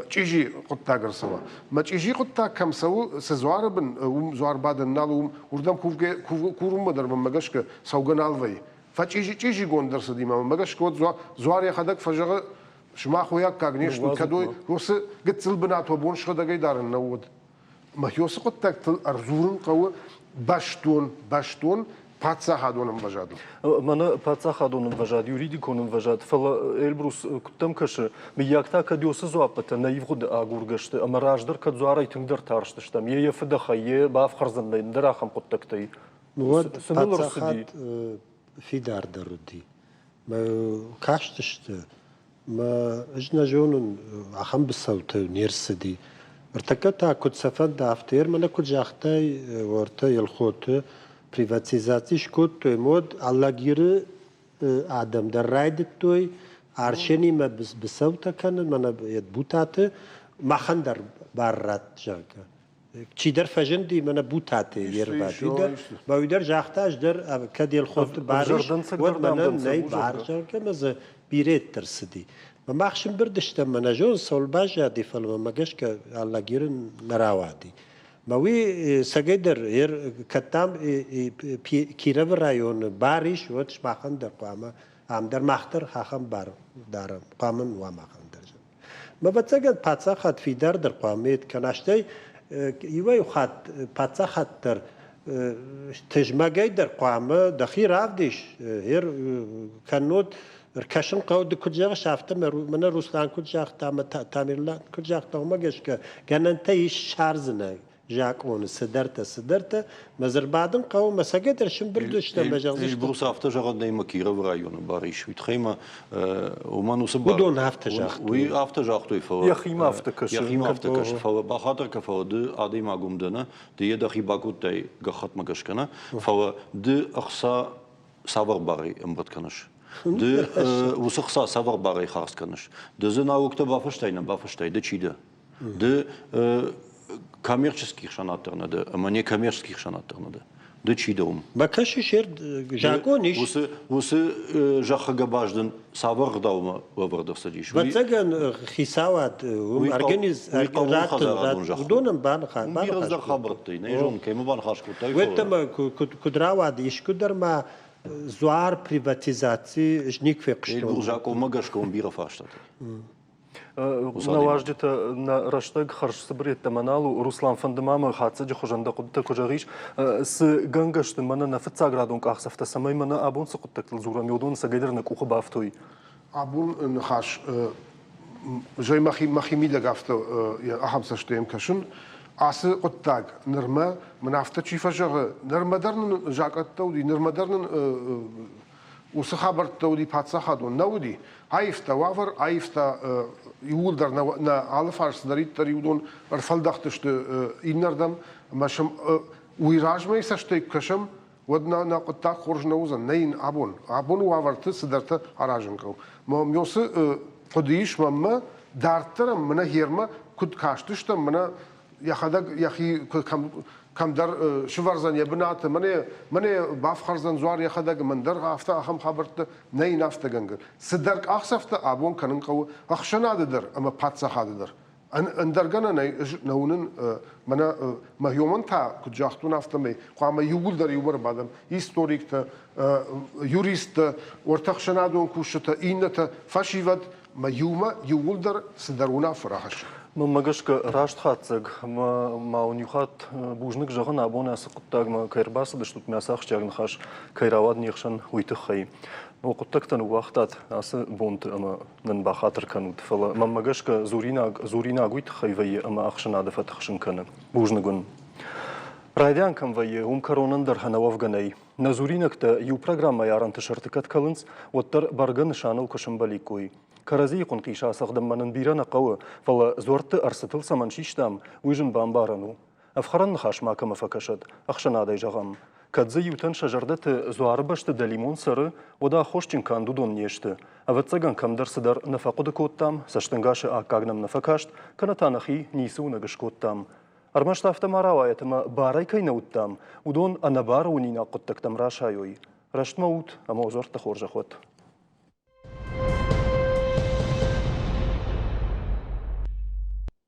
Чъизи хъуыддаг ӕрцӕуа. Мӕ чъизи хъуыддаг кӕм цӕуы, цы дзуары бын, уым дзуар бадӕн нал, уым уырдӕм кувгӕ курынмӕ дӕр мӕнмӕ гӕсгӕ цӕугӕ нал вӕййы. Фӕчъизигонд ӕрцыди мӕнмӕ гӕсгӕ уӕд дзуар йӕхӕдӕг фӕзӕгъы, сымах уый аккаг не стут, кӕд уыцы гыццыл бынат уӕ бон сыгъдӕгӕй дарын нӕ уыд. Махиосы хъуыддӕгтыл ӕрдзурын хъӕуы бӕстон, бӕстон паддзахадон ӕмвӕзадыл. Мӕнӕ паддзахадон ӕмвӕзад, юридикон ӕмвӕзад, фӕлӕ Эльбрус куыдтӕм кӕсы, мыййаг та кӕд уыцы дзуаппытӕ нӕ ивгъуыды агургӕ сты ӕмӕ раздӕр кӕд дзуарӕй тынгдӕр тарстыстӕм, йе йӕ фыдӕхӕй, йе бафхӕрдзӕн ӕндӕр ахӕм хъуыддӕгтӕй. Уӕд паддзахад фидардӕр уыди. Кастысты, мӕ ӕз нӕ зонын, ахӕм быцӕутӕ не рцыди. Ӕртӕккӕ та куыд сӕ фӕнды, афтӕ мӕнӕ куыд загътай, уӕртӕ Елхоты приватизаци скодтой, уӕд Алагиры адӕм дӕр райдыдтой Арсенимӕ быцӕутӕ кӕнын, мӕнӕ Бутаты махӕн дӕр бар ратт, зӕгъгӕ. Чидӕр фӕзынди мӕнӕ Бутаты йе рвад. Уый дӕр, мӕ уый дӕр загъта, ӕз дӕр кӕд Елхоты бар ис, уӕд мӕнӕн нӕй бар, зӕгъгӕ, мӕ дзы бирӕтӕ рцыди. Мӕ мах сымбырд стӕм, мӕнӕ зон, цӕуыл баззади, фӕлӕ мӕмӕ гӕсгӕ Алагиры нӕ рауади. Мӕ уый цӕгӕйдӕр кӕд дам Кировы районы бар ис, уӕд сымахӕн дӕр хъуамӕ ам дӕр мах дӕр ахӕм бар дарӕм, хъуамӕ уа махӕн дӕр. Ӕвӕццӕгӕн, паддзахад фидардӕр хъуамӕ кӕна, стӕй иуӕй-иу хатт паддзахад дӕр тызмӕгӕй дӕр хъуамӕ дӕхи равдис, кӕннод ӕркӕсын хъӕуы, ды куыд зӕгъыс, афтӕ мӕнӕ Руслан куыд загъта ӕмӕ Тамерлан куыд загъта, уымӕ гӕсгӕ гӕнӕнтӕ ис ссардзынӕ закъоны цыдӕртӕ, цыдӕртӕ. Мӕ дзырбадын хъӕуы, мӕ цӕгӕдӕр сымбырд сты ӕмӕ зӕгъдзысты. Эльбрус афтӕ зӕгъӕд нӕй мӕ Кировы районы бар ис. Уый тыххӕй ма уымӕн уыцы бар... Уыдон афтӕ загътой. Уый афтӕ загътой, фӕлӕ... Йӕхимӕ афтӕ кӕсы. Йӕхимӕ афтӕ кӕсы, фӕлӕ бахатыр кӕ, фӕлӕ ды адӕймаг уым дӕ, нӕ? Ды йӕ дӕхи бакодтай гӕххӕтмӕ гӕсгӕ, нӕ? Фӕлӕ ды ӕхца цавӕр барӕй ӕмбырд кӕныс? Ды уыцы хца цавӕр барӕй хардз кӕныс? Ды дзы налогтӕ бафыстай, нӕ бафыстай, ды чи дӕ? Ды коммерческий хсӕнад дӕр нӕ дӕ ӕмӕ не коммерческий хсӕнад дӕр нӕ дӕ. Ды чи дӕ уым? Бакӕсыс, закъон ис. Уыцы зӕххы гӕбаз дын цавӕр ӕгъдаумӕ лӕвӕрд ӕрцыдис? Ӕвӕццӕгӕн, хицауад уым организ уыдонӕн баныхас Бирӕ ӕндӕр хабӕрттӕй, нӕ зонын, кӕимӕ баныхас кодтай. Уӕдта куыд рауад, искуыдӕр ма дзуар приватизаци никуы фехъуыстон. Закъонмӕ гӕсгӕ уым бирӕ фарстатӕ. Нӕ уазджытӕ нӕ рӕстӕг хӕрз цыбыр йеддӕмӕ нал у. Руслан, фӕнды ма мӕ хатдзӕджы хуызӕн дӕ хъуыдытӕ куы зӕгъис, цы гӕнгӕ сты мӕнӕ нӕ фыццаградон къахдзӕфтӕ, цӕмӕй мӕнӕ абон цы хъуыддӕгтыл дзурӕм, уыдон цӕгӕйдӕр нӕ къухы бафтой? Абон ныхас зӕй мӕхи мидӕг афтӕ ахӕм цӕстӕй йӕм кӕсын. Ацы хъуыддаг нырмӕ мын афтӕ чи фӕзӕгъы, нырмӕ дӕр нын закъӕттӕ уыди, нырмӕ дӕр нын уыцы хабӕрттӕ уыди паддзахадон, нӕ уыди. Аивта уавӕр, аивта иууылдӕр нӕ алыфарс цыдӕриддӕр уыдон ӕрфӕлдӕхтысты иннӕрдӕм ӕмӕ сӕм уый размӕйы цӕстӕй куы кӕсӕм, уӕд нӕ нӕ хъуыддаг хорз нӕ уыдзӕн, нӕ йын абон. Абоны уавӕрты цыдӕртӕ аразын хъӕуы. Мӕ хъуыды ис мӕнмӕ, дарддӕр ӕм мӕнӕ гермӕ куыд кастыстӕм, мӕнӕ йӕхӕдӕг йӕхи кӕмдӕр сывӕрдзӕн йӕ бынаты, мӕнӕ, мӕнӕ бафхӕрдзӕн дзуар йӕхӕдӕг, мӕн дӕр афтӕ ахӕм хабӕрттӕ нӕ йын афтӕ гӕнгӕ. Цыдӕр къахдзӕфтӕ абон кӕнын хъӕуы ӕхсӕнады дӕр ӕмӕ паддзахады дӕр. Ӕндӕр гӕнӕнӕй ӕз нӕ уынын, мӕнӕ мӕ та, куыд загътон, афтӕмӕй хъуамӕ иууылдӕр иумӕ ӕрбадӕм историктӕ, юристтӕ, уӕртӕхсӕнадон кусджытӕ, иннӕтӕ, фӕсивӕд, мӕ иумӕ иууылдӕр цыдӕр уынаффӕ рахӕссын. Мӕнмӕ гӕсгӕ, раст хатдзӕг ӕмӕ ма уын иу хатт бузныг зӕгъын, абон ацы хъуыддагмӕ кӕй ӕрбацыдыстут, мӕ ацы ахсджиаг ныхас кӕй рауад не хсӕн, уый тыххӕй. Уӕ хъуыддӕгтӕ ныууагътат ацы бонты ӕмӕ нын бахатыр кӕнут, фӕлӕ мӕнмӕ гӕсгӕ дзуринаг дзуринаг уый тыххӕй вӕййы ӕмӕ ӕхсӕнады фӕтыхсын кӕны. Бузныг уын. Райдиан кӕм вӕййы, уым кӕронӕн дӕр ӕнӕуӕвгӕ нӕй. Нӕ дзуринӕгтӕ иу программӕйы арӕнты сӕрты кӕд кӕлынц, уӕддӕр бӕргӕ нысаныл куы сӕмбӕликкой. Кӕрӕдзийы хъуынхъис ацӕгъдынмӕ нын бирӕ нӕ хъӕуы, фӕлӕ дзуӕртты ӕрцытыл цӕмӕн систам, уый зын бамбарӕн у. Ӕфхӕрӕн ныхас макӕмӕ фӕкӕсӕд, ӕхсӕнадӕй зӕгъӕм. Кӕд дзы иутӕн сӕ зӕрдӕты дзуары бӕсты дӕлимон цӕры, уӕд аххосджын канд уыдон не сты. Ӕвӕццӕгӕн, кӕмдӕр цыдӕр нӕ фӕхъуыды кодтам, цӕстӕнгасы аккаг нӕм нӕ фӕкаст, кӕнӕ та нӕхи ницы уынӕг скодтам. Ӕрмӕст афтӕ ма рауайӕт ӕмӕ барӕй кӕй нӕ уыдтам, уыдон ӕнӕбары уынинаг хъуыддӕгтӕм расайой. Рӕстмӕ ут ӕмӕ узӕрдты хорзӕх уӕд!